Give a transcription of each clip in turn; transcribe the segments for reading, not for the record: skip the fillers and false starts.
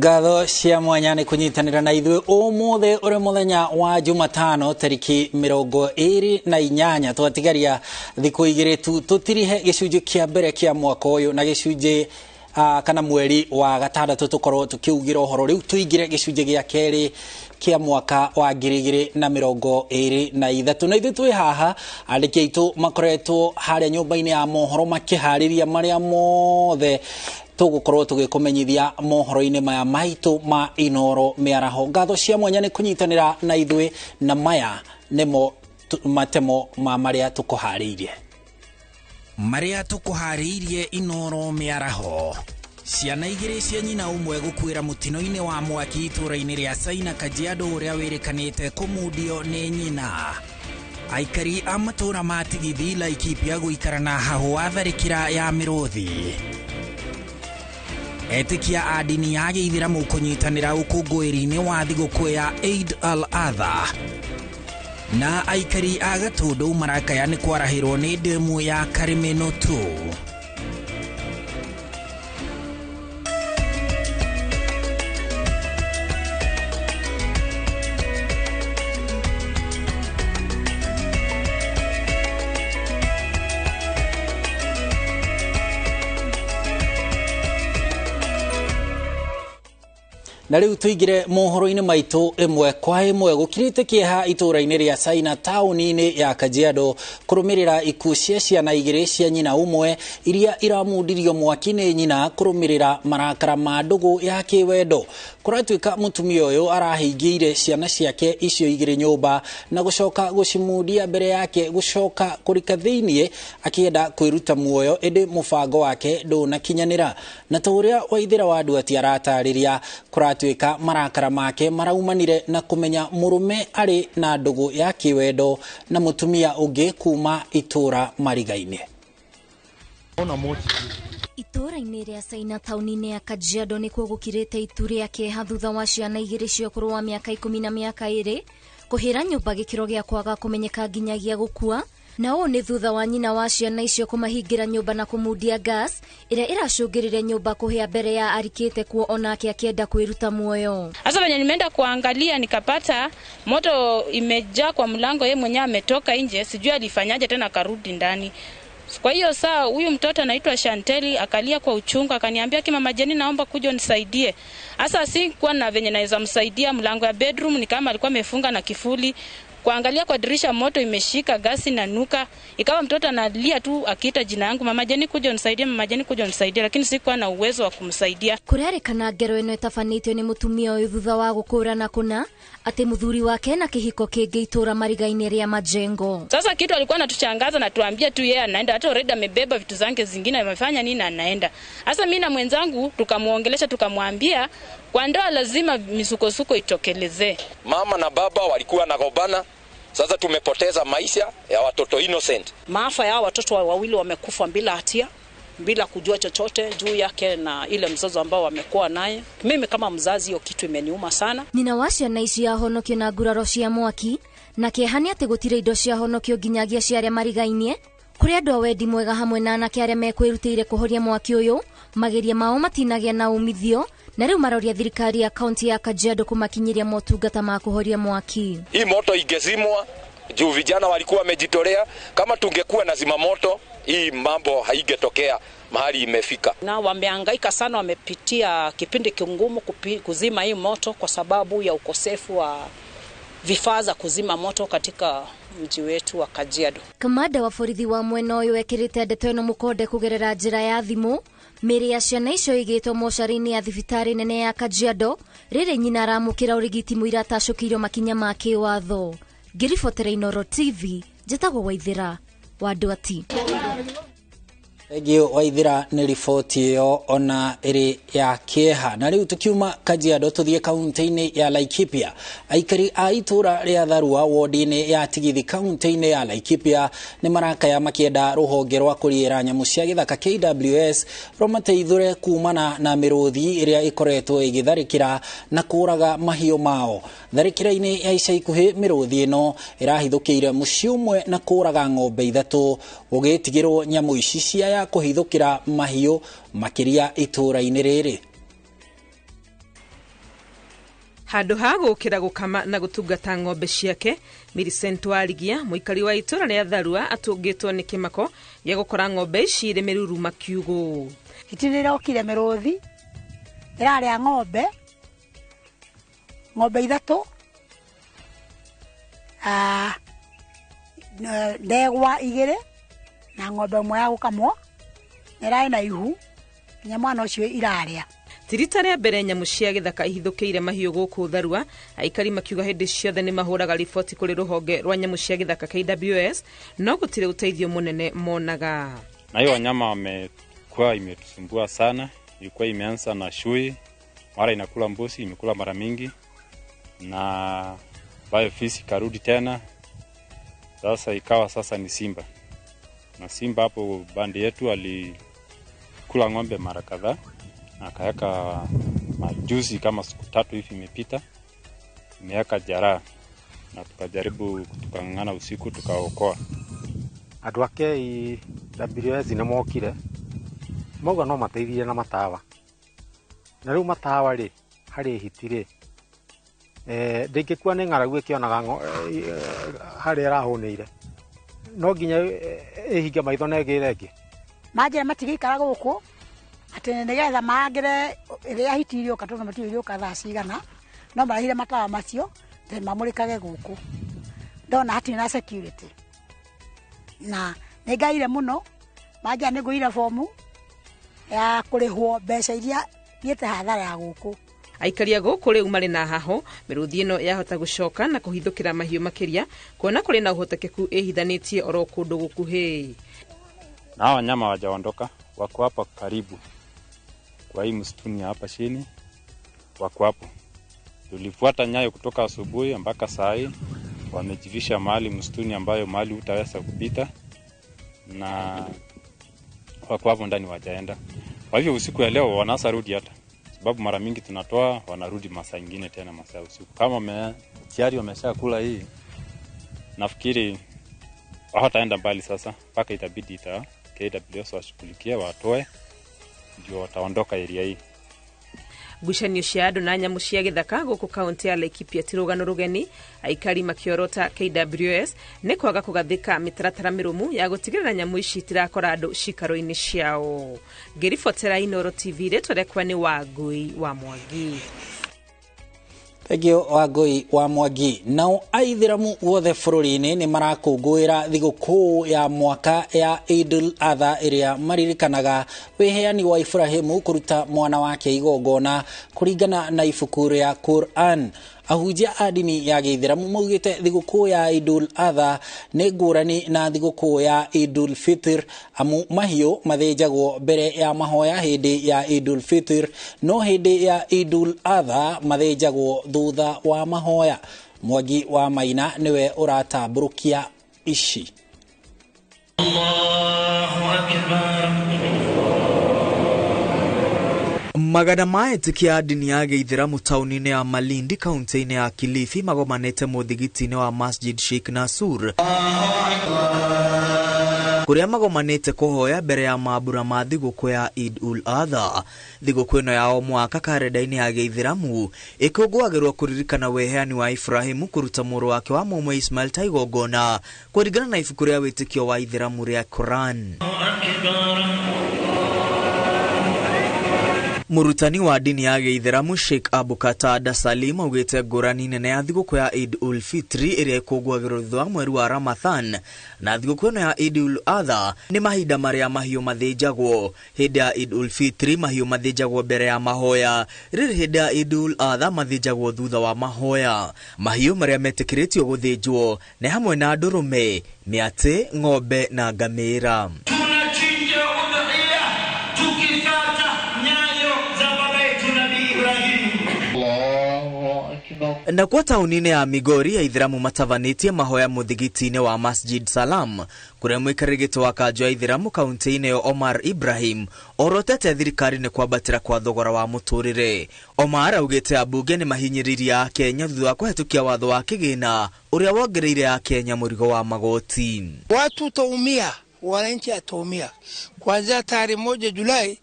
Ngatho cia mwanya nĩ kũnyitanĩra na ithuĩ ũmũthĩ ũrĩ mũthenya wa Jumatano tarĩki 28. Twatigaria thikũ 2 tu tũtirihe gĩcunjĩ kĩa mbere kĩa mwaka ũyũ na gĩcunjĩ kana mweri wa gatandatũ tũkorwo tũkiugĩra ũhoro rĩu tũingĩre gĩcunjĩ gĩa kerĩ kĩa mwaka wa 2023. Na ithuĩ twĩ haha andĩki aitũ makoretwo harĩa nyũmba-inĩ ya mohoro makĩharĩria marĩa mothe tũgũkorwo tũgĩkũmenyithia mohoro-inĩ maya maitũ ma Inooro Mĩaraho. Ngatho cia mwanya nĩ kũnyitanĩra na ithuĩ, na maya nĩmo matemo ma marĩa tũkũharĩirie. Marĩa tũkũharĩirie Inooro Mĩaraho. Ciana 2 cia nyina ũmwe gũkuĩra mũtino-inĩ wa mwaki itũũra-inĩ rĩa Caina Kajiado ũrĩa wĩrĩkanĩte kũmundio nĩ nyina. Aikari a matũũra ma Tigithi Laikipia gũikara na hahũ wa tharĩkĩra ya mĩrũthi. Etĩkia a ndini ya gĩithĩramu kũnyitanĩra ũkũngũĩri-inĩ wa thigũkũ ya Eid al-Adha. Na aikari a Gatũndũ marakaya nĩ kwarahĩrwo nĩ ndemu ya Karimeno 2. Na rĩu tũingĩre mohoro-inĩ maitũ ĩmwe kwa ĩmwe. Gũkirĩte kĩeha itũũra-inĩ rĩa Caina taũni-inĩ ya Kajiado kũrũmĩrĩra ikuũ cia ciana 2 cia nyina ũmwe iria iramundirio mwaki nĩ nyina kũrũmĩrĩra marakara ma ndũgũ ya kĩwendo. Kũratuĩka mũtumia ũyũ arahingĩire ciana ciake icio 2 nyũmba na gũcoka gũcimundia mbere yake gũcoka kũrika thĩiniĩ akĩenda kwĩruta muoyo, ĩndĩ mũbango wake ndũnakinyanĩra. Na ta ũrĩa Waithĩra wa Nduati aratarĩria, kũratuĩka marakara make maraumanire na kũmenya mũrũme arĩ na ndũgũ ya kĩwendo na mũtumia ũngĩ kuma itũũra mariga-inĩ. Itũũra-inĩ rĩa Caina taũni-inĩ ya Kajiado nĩkuo gũkirĩte itu rĩa kĩeha thutha wa ciana 2 cia ũkũrũ wa mĩaka 10 na mĩaka 2 kũhĩra nyũmba gĩkĩro gĩa kwaga kũmenyeka nginyagia gũkua. Na ũũ nĩ thutha wa nyina wa ciana icio kũmahingĩra nyũmba na kũmundia gas ĩrĩa ĩracũngĩrĩre nyũmba kũhĩa mbere ya arikĩte kuo onake akĩenda kwĩruta muoyo. Sasa venye nimeenda kuangalia nikapata moto imejaa kwa mlango, yeye mwenyewe ametoka nje, sijui alifanyaje tena karudi ndani. Kwa hiyo saa huyu mtoto anaitwa Shanteli akalia kwa uchungu akaniambia, "Ki mama Jeni, naomba kuja unisaidie." Sasa sikuwa na venye naweza msaidia, mlango ya bedroom ni kama alikuwa amefunga na kifuli. Kuangalia kwa dirisha moto imeshika, gasi na nuka. Ikawa mtoto analia tu akiita jina yangu, "Mama Jeni kuja unisaidie, mama Jeni kuja unisaidie," lakini sikuwa na uwezo wa kumsaidia. Kũrerĩkana ngero ĩno ĩtabanĩtio nĩ mũtumia ũyũ thutha wa gũkũrana kũna atĩ mũthuri wake na kĩhiko kĩngĩ itũũra mariga-inĩ rĩa Majengo. Sasa kitu alikuwa anatuchangaza na tuambia tu yeye anaenda, hata already amebeba vitu zake zingine, amefanya nini anaenda. Sasa mimi na mwenzangu tukamuongelesha tukamwambia kwa ndoa lazima misukosuko itokelezee. Mama na baba walikuwa nagombana. Sasa tumepoteza maisha ya watoto innocent. Maafa ya watoto wawili wamekufa bila hatia, bila kujua chochote juu yake na ile mzozo ambao wamekuwa naye. Mimi kama mzazi hiyo kitu imeniuma sana. Nyina wa ciana ici ahonokio na nguraro cia mwaki na kĩeha nĩ atĩ gũtirĩ indo ciahonokio nginyagia cia arĩa marigainie. Kũrĩ andũ a wendi mwega hamwe na anake arĩa mekwĩrutĩire kũhoria mwaki ũyũ, mageria mao matinagĩa na umithio, na rĩu maroria thirikari ya kaunti ya Kajiado kũmakinyĩria motungata ma kũhoria mwaki. Hii moto ingezimwa juu vijana walikuwa wamejitolea. Kama tungekuwa na zima moto, hii mambo haingetokea mahali imefika. Na wamehangaika sana, wamepitia kipindi kigumu kuzima hii moto kwa sababu ya ukosefu wa vifaa za kuzima moto katika mji wetu wa Kajiado. Kamanda wa borithi wa mwena ũyũ ekĩrĩte ndeto ĩno mũkonde kũgerera njĩra ya thimũ. Mĩĩrĩ ya ciana icio ĩigĩtwo mocarĩ-inĩ ya thibitarĩ nene ya Kajiado rĩrĩ nyina aramũkĩra ũrigiti mũira atacũkĩirio makinya ma kĩwatho. Ngĩribotera Inooro TV, njĩtagwo Waithĩra wa Nduati. Thengiũ Waithĩra nĩ riboti ĩyo ona ĩrĩ ya kĩeha. Na rĩu tukiuma Kajiado tũthiĩ kaunti-inĩ ya Laikipia. Aikari a itũũra rĩa Tharua wodi-inĩ ya Tigithi kaunti-inĩ ya Laikipia nĩ marakaya makĩenda rũhonge rwa kũriĩra nyamũ cia gĩthaka KWS rũmateithũre kumana na mĩrũthi ĩrĩa ĩkoretwo ĩgĩtharĩkĩra na kũraga mahiũ mao. Tharĩkĩra-inĩ ya ica ikuhĩ mĩrũthi ĩno ĩrahithũkĩire mũciĩ ũmwe na kũraga ng'ombe 3 gũgĩtigĩrwo nyamũ ici cia kũhithũkĩra mahiũ makĩria itũũra-inĩ rĩrĩ. Handũ ha gũkĩra gũkama na gũtungata ng'ombe ciake, Millicent Warigia, mũikari wa itũra rĩa Tharua, atũngĩtwo nĩ kĩmako gĩa gũkora ng'ombe ici irĩ mĩruruma kiugũ. Hiti nĩrokire mĩrũthi ĩrarĩa ng'ombe, ng'ombe ithatũ, ndegwa igĩrĩ na ng'ombe ĩmwe ya gũkamwo, ĩrarĩ na ihu nginya mwana ũcio irarĩa. Ti rita rĩa mbere nyamũ cia gĩthaka ihithũkĩire mahiũ gũkũ Tharua, aikari makiuga hĩndĩ ciothe nĩ mahũraga riboti kũrĩ rũhonge rwa nyamũ cia gĩthaka KWS, no gũtirĩ ũteithio mũnene monaga. Na hiyo wanyama wamekuwa imetusumbua sana, ilikuwa imeanza na shui, mara inakula mbuzi, imekula mara mingi, na bayo fisi karudi tena, sasa ikawa sasa ni simba. Na simba hapo bandi yetu alikula ng'ombe mara kadhaa, akaweka majuzi kama siku tatu hivi imepita, imeweka jeraha, na tukajaribu tukang'ang'ana usiku tukaokoa. Andũ a KWS nĩ mokire mauga no mateithie na matawa, na rĩu matawa rĩ harĩ hiti rĩ ndĩngĩkua nĩ ng'aragu ĩkĩonaga harĩa ĩrahũnĩire, no nginya ĩhinge maitho na ĩgĩre ĩngĩ. Manjĩra matigĩikara gũkũ atĩ nĩgetha mangĩre ĩrĩa hiti iriũka, tondũ matiũĩ iriũka thaa cigana, no marehire matawa macio atĩ mamũrĩkage gũkũ. Ndona hatirĩ na security na nĩ ngaire mũno, manjĩra nĩ ngũire bomu ya kũrĩhwo mbeca iria thiĩte hathara ya gũkũ. Aikari a gũkũ rĩu marĩ na haho, mĩrũthi ĩno yahota gũcoka na kũhithũkĩra mahiũ makĩria, kuona kũrĩ na ũhotekeku ĩhithanĩtie oro kũndũ gũkuhĩ. Na hawa wanyama hawajaondoka, wako hapa karibu kwa hii msituni hapa chini, wako hapo. Tulifuata nyayo kutoka asubuhi mpaka saa hii, wamejivisha mahali msituni ambayo mahali hutaweza kupita, na wako hapo ndani wajaenda. Kwa hivyo usiku ya leo wanaanza rudi hata, sababu mara mingi tunatoa wanarudi masaa ingine tena masaa usiku. Kama tayari wameshakula hii, nafikiri hawataenda mbali sasa, mpaka itabidi ita KWS washughulikie watoe, ndio wataondoka area hii. Ngucanio cia andũ na nyamũ cia gĩthaka gũkũ kaunti ya Laikipia ti rũgano rũgeni, aikari makĩorota KWS nĩ kwaga kũgathĩka mĩtaratara mĩrũmu ya gũtigĩrĩra nyamũ ici itirakora andũ cikaro-inĩ ciao. Ngĩribotera Inooro TV, rĩtwa rĩakwa nĩ Wangui wa Mwangi. Thengio Wangui wa Mwangi. Nao aithĩramu guothe bũrũri-inĩ nĩ marakũngũĩra thigũkũ ya mwaka ya Eid al-Adha ĩrĩa maririkanaga wĩheani wa Ibrahimu kũruta mwana wake igongona kũringana na ibuku rĩa Quran. Ahunjia a ndini ya gĩithĩramu maugĩte thigũkũ ya Eid al-Adha nĩ ngũrani na thigũkũ ya Eid al-Fitr, amu mahiũ mathĩnjagwo mbere ya mahoya hĩndĩ ya Eid al-Fitr, no hĩndĩ ya Eid al-Adha mathĩnjagwo thutha wa mahoya. Mwangi wa Maina nĩwe ũratambũrũkia ici. Allahu Akbar. Magana ma etĩkia a ndini ya gĩithĩramu taũni-inĩ ya Malindi kaunti-inĩ ya Kilifi magomanĩte mũthigiti-inĩ wa Masjid Sheikh Nasur, kũrĩa magomanĩte kũhoya mbere ya mambura ma thigũkũ ya Eid ul-Adha. Thigũkũ ĩno ya o mwaka karenda-inĩ ya gĩithĩramu ĩkũngũagĩrwo kũririkana weheani wa Ibrahimu kũruta mũrũ wake wa mũmwe Ismail ta igongona kũringana na ibuku rĩa wĩtĩkio wa ithĩramu rĩa Quran. Mũrutani wa ndini ya gĩithĩramu Sheikh Abu Katada Salim augĩte ngũrani nene ya thigũkũ ya Eid ul-Fitri ĩrĩa ĩkũngũagĩrwo thutha wa mweri wa Ramadhan na thigũkũ ĩno ya Eid ul-Adha nĩ mahinda marĩa mahiũ mathĩnjagwo. Hĩndĩ ya Eid ul-Fitri mahiũ mathĩnjagwo mbere ya mahoya, rĩrĩ hĩndĩ ya Eid ul-Adha mathĩnjagwo thutha wa mahoya. Mahiũ marĩa metĩkĩrĩtio gũthĩnjwo nĩ hamwe na ndũrũme, mĩatĩ, ng'ombe na ngamĩra. Na kwa taũni-inĩ ya Migori aithĩramu matavanĩtie mahoya mũthigiti-inĩ wa Masjid Salam, kũrĩa mũikarĩri gĩtĩ wa kanjũ ya aithĩramu kaunti-inĩ ĩyo Omar Ibrahim orotete thirikari nĩ kwambatĩra kwa thogora wa mũtũrĩre. Omar augĩte ambunge nĩ mahinyĩrĩirie Akenya thutha wa kũhetũkia watho wa kĩgĩna ũrĩa wongereire Akenya mũrigo wa magoti. Watu taumia, wananchi ataumia. Kuanzia tarehe 1 Julai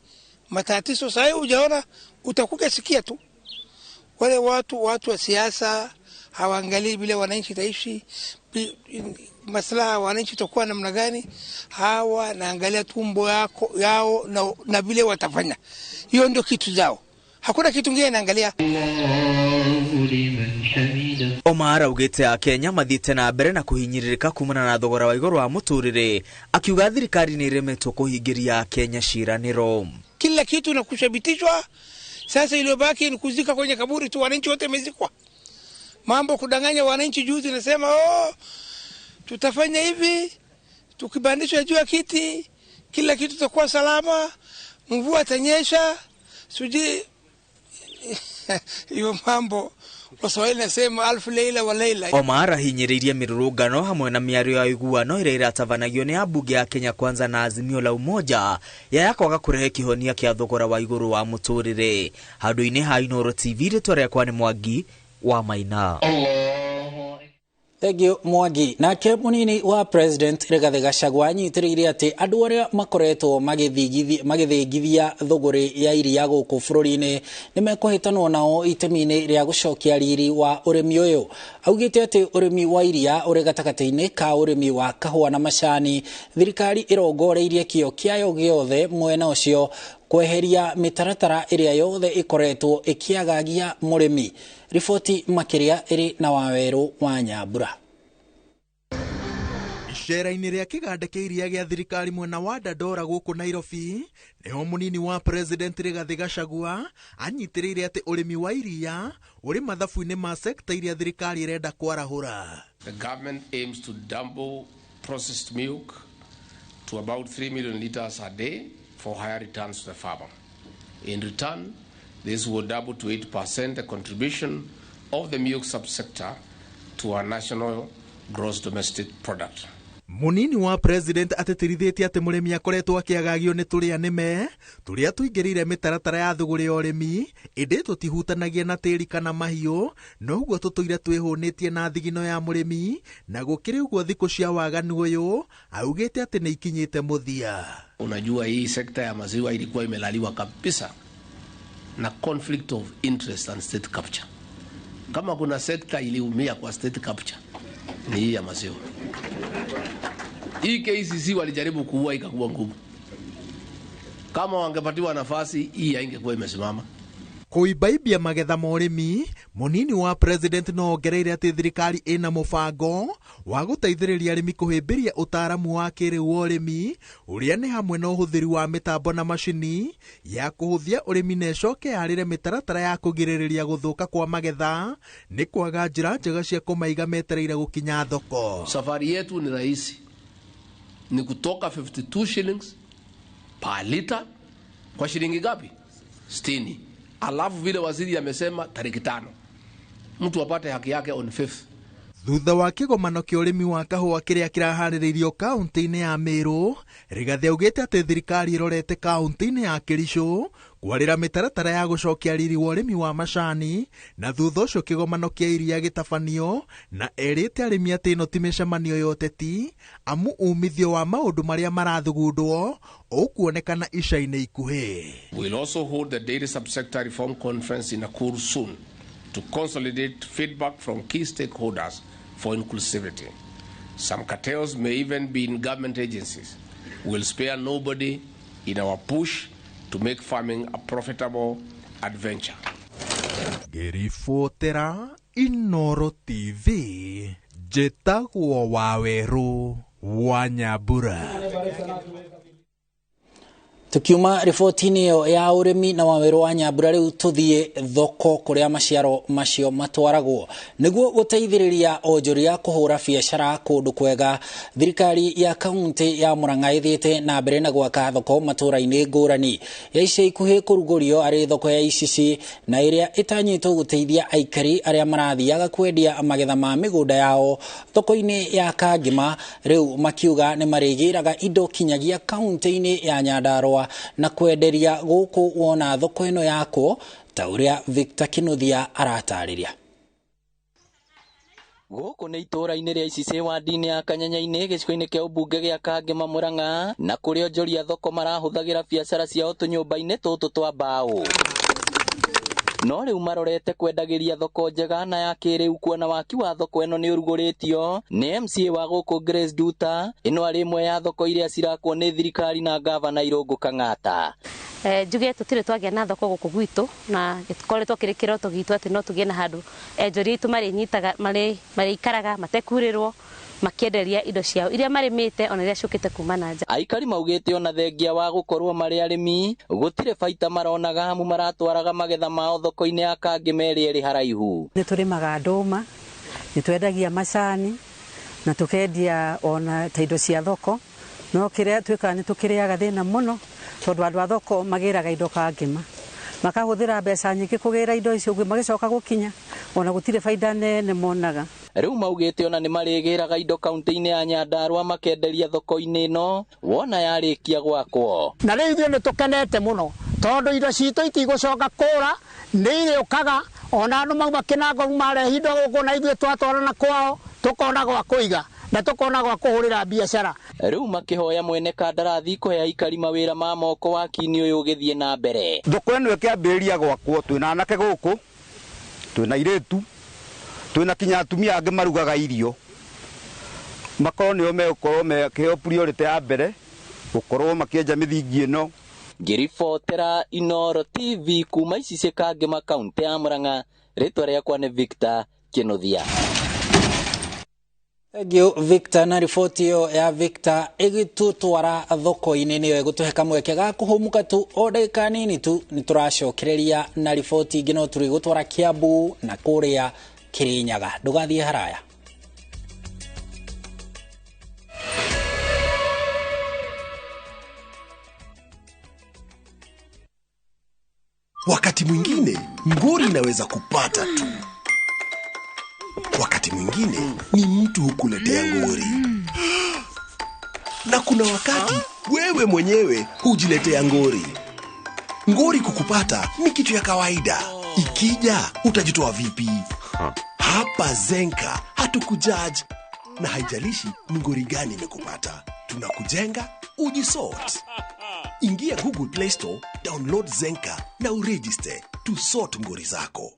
matatizo sasa hujaona, utakuja sikia tu Wale watu wa siasa hawaangalii vile wananchi taishi, maslaha ya wananchi itakuwa namna gani. Hawa naangalia tumbo yao na vile watafanya. Hiyo ndio kitu zao. Hakuna kitu kingine naangalia. Omar augite akenya mathiite na mbere na kuhinyiririka kumana na thogora wa iguru wa muturire, akiuga thirikari ni iremetwo kuhingiria akenya ciraniro. Kila kitu na kushabitishwa. Sasa iliyobaki ni kuzika kwenye kaburi tu, wananchi wote wamezikwa. Mambo kudanganya wananchi juzi nasema tutafanya hivi, tukibandishwa juu ya kiti kila kitu tutakuwa salama, mvua itanyesha, siji hiyo mambo Waswahili nasema alfu leila wa leila. Omar ahinyiriirie mirurungano hamwe na miario ya iguano iria iratabanagio ni ambunge ya Kenya Kwanza na Azimio la Umoja ya kwaga kurehe kihonia kia thogora wa iguru wa muturire. Handu-ini ha Inooro TV, ritwa riakwa ni Mwangi wa Maina. Thank you Mwangi. Nake munini wa President Rigathi Gachagua anyitĩrĩire atĩ andũ arĩa makoretwo magĩthingithia thũgũrĩ ya iria gũkũ bũrũri-inĩ nĩmekũhĩtanwo nao itemi-inĩ rĩa gũcokia riri wa ũrĩmi ũyũ. Augĩte atĩ ũrĩmi wa iria ũrĩ gatagatĩ-inĩ ka ũrĩmi wa kahũa na macani. Thirikari ĩrongoreirie kĩo kĩayo gĩothe mwena ũcio kweheria mĩtaratara ĩrĩa yothe ĩkoretwo ĩkĩagagia mũrĩmi. Riboti makĩria ĩrĩ na Wawerũ wa Nyambura. Icera-inĩ rĩa kĩganda kĩa iria gĩa thirikari mwena wa Dandora gũkũ Nairobi, nĩho mũnini wa President Rigathi Gachagua anyitĩrĩire atĩ ũrĩmi wa iria ũrĩ mathabu-inĩ ma sekta iria thirikari ĩrenda kwarahũra. The government aims to double processed milk to about 3 million liters a day for higher returns to the farmer. In return, this will double to 8% the contribution of the milk subsector to our national gross domestic product. Munini wa President atĩtĩrithĩtie atĩ mũrĩmi akoretwo akĩagagio nĩ tũrĩa nĩme tũrĩa tũingĩrĩire mĩtaratara ya thũgũrĩ ya ũrĩmi, ĩndĩ tũtihutanagia na tĩri kana mahiũ, noguo tũtũire twĩhũnĩtie na thigino ya mũrĩmi, na gũkĩrĩ ũguo thikũ cia waganu ũyũ augĩte atĩ nĩ ikinyĩte mũthia. Unajua, hii sekta ya maziwa ilikuwa imelaliwa kabisa na conflict of interest and state capture. Kama kuna sekta iliumia kwa state capture ni hii ya maziwa. Hii KCC walijaribu kuua ikakuwa ngumu. Kama wangepatiwa nafasi hii haingekuwa imesimama. Kuibaibia magetha ma ũrĩmi, mũnini wa President no ongereire atĩ thirikari ĩna mũbango wa gũteithĩrĩria arĩmi kũhĩmbĩria ũtaaramu wa kĩrĩu wa ũrĩmi ũrĩa nĩ hamwe na ũhũthĩri wa mĩtambo na macini ya kũhũthia ũrĩmi na ĩcoke yarĩre mĩtaratara ya kũgirĩrĩria gũthũka kwa magetha nĩ kwaga njĩra njega cia kũmaiga metereire gũkinya thoko. Safari yetu ni rahisi, ni kutoka 52 shillings per liter kwa shilingi ngapi? 60. Alafu vile waziri amesema tariki 5 mtu apate haki yake on 5th. Thutha wa kĩgomano kĩa ũrĩmi wa kahũa kĩrĩa kĩraharĩrĩirio kaunti-inĩ ya Meru, Rigathi augĩte atĩ thirikari ĩrorete kaunti-inĩ ya Kericho kwarĩra mĩtaratara ya gũcokia riri wa ũrĩmi wa macani, na thutha ũcio kĩgomano kĩa iria gĩtabanio, na erĩte arĩmi atĩ ĩno ti mĩcemanio ya ũteti, amu umithio wa maũndũ marĩa marathugundwo ũkuonekana ica-inĩ ikuhĩ. We'll also hold the Dairy Subsector Reform Conference in Nakuru soon to consolidate feedback from key stakeholders for inclusivity. Some cartels may even be in government agencies. We'll spare nobody in our push to make farming a profitable adventure. Ngĩribotera Inooro TV, njĩtagwo Wawerũ wa Nyambura. Tukiuma riboti-inĩ ĩyo ya ũrĩmi na Wawerũ wa Nyambura, rĩu tũthiĩ thoko kũrĩa maciaro macio matwaragwo. Nĩguo gũteithĩrĩria onjoria kũhũra biacara kũndũ kwega, thirikari ya kaunti ya Murang'a ĩthiĩte na mbere na gwaka thoko matũũra-inĩ ngũrani. Ya ica ikuhĩ kũrugũrio arĩ thoko ya Icici na ĩrĩa ĩtanyĩtwo gũteithia aikari arĩa marathiaga kwendia magetha ma mĩgũnda yao thoko-inĩ ya Kangima, rĩu makiuga nĩ marĩgĩraga indo kinyagia kaunti-inĩ ya Nyandarua na kwenderia gũkũ wona thoko ĩno yakwo, ta ũrĩa Victor Kinuthia aratarĩria. Gũkũ nĩ itũũra-inĩ rĩa Icici wandi-inĩ ya Kanyanya-inĩ gĩcigo-inĩ kĩa ũmbunge gĩa Kangema Murang'a, na kũrĩa onjoria thoko marahũthagĩra biacara ciao tũnyũmba-inĩ tũtũ twa mbaũ. No rĩu marorete kwendagĩria thoko njega na ya kĩrĩu, kuona waki wa thoko ĩno nĩ ũrugũrĩtio nĩ MCA wa gũkũ Grace Nduta. Ĩno arĩ ĩmwe ya thoko iria cirakwo nĩ thirikari na gavana Irũngũ Kang'ata. Njuge tũtirĩ twagĩa na thoko gũkũ gwitũ, na gĩkoretwo kĩrĩ kĩroto gitũ atĩ no tũgĩe na handũ enjoria aitũ marĩnyitaga, marĩikaraga matekurĩrwo makĩenderia indo ciao iria marĩmĩte ona iria ciũkĩte kuma na nja. Aikari maugĩte ona thengia wa gũkorwo marĩ arĩmi gũtirĩ baita maronaga, amu maratwaraga magetha mao thoko-inĩ ya Kangĩma ĩrĩa ĩrĩ haraihu. Nĩ tũrĩmaga ndũma, nĩ twendagia macani na tũkendia ona ta indo cia thoko, no kĩrĩa twĩkaga nĩ tũkĩrĩaga thĩna mũno tondũ andũ a thoko magĩraga indo Kangĩma, makahũthĩra mbeca nyingĩ kũgĩra indo icio, magĩcoka gũkinya ona gũtirĩ baida nene monaga. Rĩu maugĩte ona nĩ marĩgĩraga indo kaunti-inĩ ya Nyandarua makenderia thoko-inĩ ĩno wona yarĩkia gwakwo. Na rĩu ithuĩ nĩ tũkenete mũno tondũ indo citũ itigũcoka kũra, nĩ irĩũkaga ona andũ mauma Kĩnango marehe indo gũkũ na ithuĩ twatwarana kwao tũkona gwa kũiga na tũkona gwa kũhũrĩra biacara. Rĩu makĩhoya mwene kandarathi kũhe aikari mawĩra ma moko waki-inĩ ũyũ ũgĩthiĩ na mbere. Thoko ĩno ĩkĩambĩrĩria gwakwo twĩna anake gũkũ, twĩna airĩtu, twĩna kinya atumia angĩ marugaga irio, makorwo nĩo megũkorwo mekĩheo priority ya mbere gũkorwo makĩenja mĩthingi ĩno. Ngĩribotera Inooro TV kuma Icicĩ Kangĩma kaunti ya Murang'a, rĩtwa rĩakwa nĩ Victor Kĩnuthia. Thank you Victor, na riboti ĩyo ya Victor ĩgĩtũtwara thoko-inĩ nĩyo ĩgũtũhe kamweke ga kũhũmũka tu o ndagĩka nini tu, nĩ tũracokereria na riboti ingĩ no tũrĩgũtwara Kiambu na kũrĩa Kirinyaga. Ndũgathiĩ haraya. Wakati mwingine ngori inaweza kupata tu, wakati mwingine ni mtu hukuletea ngori, na kuna wakati wewe mwenyewe hujiletea ngori. Ngori kukupata ni kitu ya kawaida, ikija utajitoa vipi? Hapa Zenka hatukujudge, na haijalishi ni ngori gani imekupata, tunakujenga ujisort. Ingia Google Play Store, download Zenka na uregister to sort ngori zako.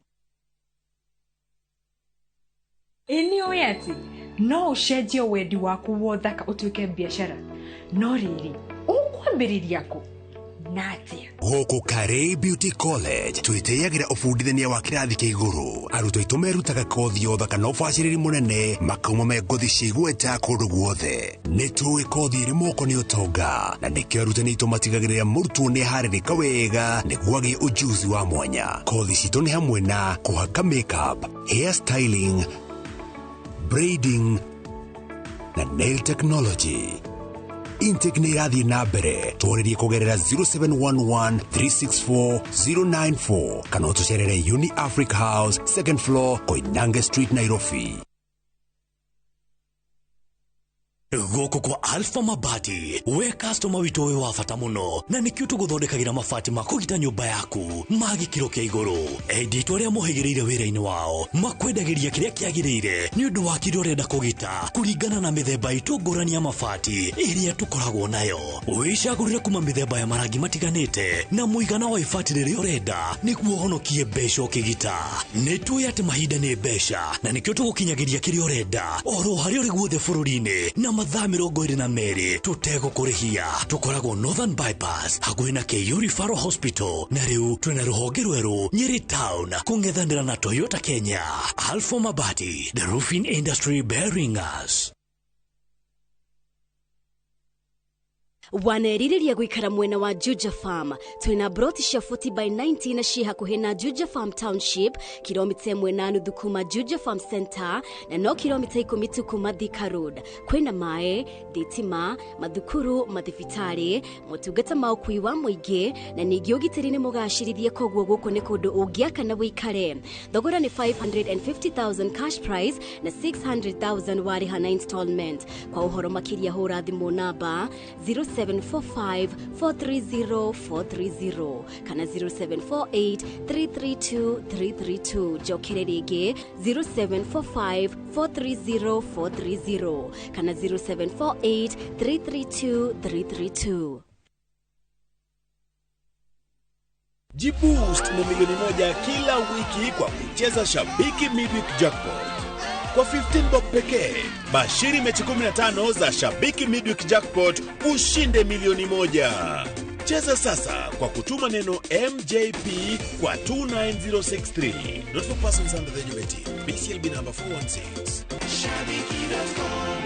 Ĩ nĩ atĩ no ũcenjie wendi waku wa ũthaka ũtuĩke biacara, no rĩrĩ ũkwambĩrĩria kũ na atĩa? Gũkũ Karĩ Beauty College twĩtĩyagĩra ũbundithania wa kĩrathi kĩa igũrũ. Arutwo aitũ merutaga kothi ya ũthaka na ũbacĩrĩri mũnene, makauma me ngothi cia igweta kũndũ guothe. Nĩ tũĩ kothi ĩrĩ moko nĩ ũtonga, na nĩkĩo arutani aitũ matigagĩrĩra mũrutwo nĩ aharĩrĩka wega nĩguo agĩe ũjuzi wa mwanya. Kothi citũ nĩ hamwe na kũhaka makeup, hair styling, braiding na nail technology. Intake nĩ ĩrathiĩ na mbere, twarĩrie kũgerera 0711 364 094 kana ũtũcerere Uni Africa House, second floor, Koinange Street, Nairobi. Gũkũ kwa Alpha Mabati, we customer witũ wĩ wa bata mũno, na nĩkĩo tũgũthondekagĩra mabati ma kũgita nyũmba yaku ma gĩkĩro kĩa igũrũ. Endia aitũ arĩa mohĩgĩrĩire wĩra-inĩ wao makwendagĩria kĩrĩa kĩagĩrĩire nĩ ũndũ wa kĩrĩa ũrenda kũgita kũringana na mĩthemba itũ ngũrani ya mabati ĩrĩa tũkoragwo nayo. Wĩcagũrĩre kuma mĩthemba ya marangi matiganĩte na mũigana wa ibati rĩrĩa ũrenda nĩguo ũhonokie mbeca ũkĩgita. Nĩ tũĩ atĩ mahinda nĩ mbeca, na nĩkĩo tũgũkinyagĩria kĩrĩa ũrenda oro harĩa ũrĩ guothe bũrũri-inĩ na mathaa 22 tũtegũkũrĩhia. Tũkoragwo Northern Bypass hakuhĩ na KU Referral Hospital, na rĩu twĩna rũhonge rwerũ Nyeri Town kũng'ethanĩra na Toyota Kenya. Alpha Mabati, the roofing industry bearing us. Wanerirĩria gũikara mwena wa Juja Farm, twĩna broti cia 40 by 90 na ciĩ hakuhĩ na Juja Farm Township, kilomita 1.5 kuma Juja Farm Center na no kilomita 10 tu kuma Thika Road. Kwĩna maĩ, thitima, mathukuru, mathibitarĩ, motungata ma ũkui wa mũingĩ na ningĩ ũgitĩri nĩ mũgacĩrithie, koguo gũkũ nĩ kũndũ ũngĩaka na wĩikare. Thogora nĩ 550,000 cash price na 600,000 warĩha na installment. Kwa ũhoro makĩria hũra thimũ namba 0745 430 430 kana 0748 332 332. Njokere rĩngĩ 0745 430 430 kana 0748 332 332. Jiboost na 1 milioni kila wiki kwa kucheza Shabiki Midweek Jackpot. Kwa 15 bob pekee, bashiri mechi 15 za Shabiki Midweek Jackpot ushinde 1 milioni. Cheza sasa kwa kutuma neno MJP kwa 29063. Not for persons under the age of 18. BCLB number 416. Shabiki.com.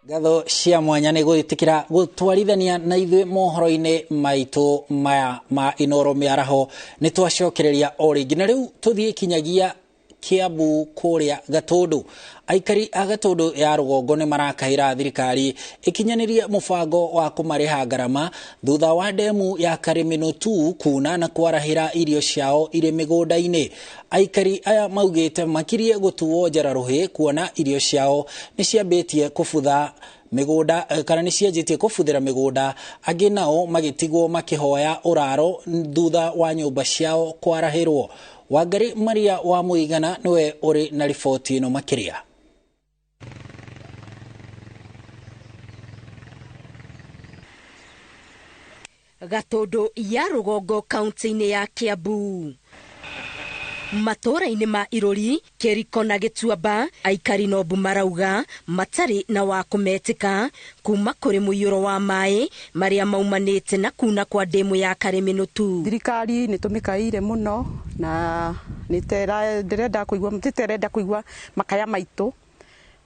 Ngatho cia mwanya nĩ gwĩtĩkĩra gũtwarithania na ithuĩ mohoro-inĩ maitũ maya ma Inoro mĩaraho. Nĩ twacokereria o rĩngĩ na rĩu tũthiĩ kinyagia Kiambu kũrĩa Gatũndũ. Aikari a Gatũndũ ya rũgongo nĩ marakahĩra thirikari ĩkinyanĩrie mũbango wa kũmarĩha ngarama thutha wa ndemu ya Karĩmĩnũ 2 kuna na kwarahĩra irio ciao irĩ mĩgũnda-inĩ. Aikari aya maugĩte makirie gũtuo njara rũhĩ kuona irio ciao nĩ ciambĩtie kũbutha mĩgũnda kana nĩ cianjĩtie kũbuthĩra mĩgũnda, angĩ nao magĩtigwo makĩhoya ũraro thutha wa nyũmba ciao kwarahĩrwo. Wangari Maria wa Mũigana nĩwe ũrĩ na riboti ĩno makĩria. Gatũndũ ya rũgongo kaunti-inĩ ya Kiambu, matũũra-inĩ ma Irũri, Kĩriko na Gĩtuamba, aikari nombu marauga matarĩ na wa kũmetĩka kuma kũrĩ mũiyũro wa maĩ marĩa maumanĩte na kuna kwa ndemu ya Karĩmĩnũ 2. Thirikari nĩ tũmĩkaĩire mũno na ndĩrenda kũigua, tĩterenda kũigua makaya maitũ,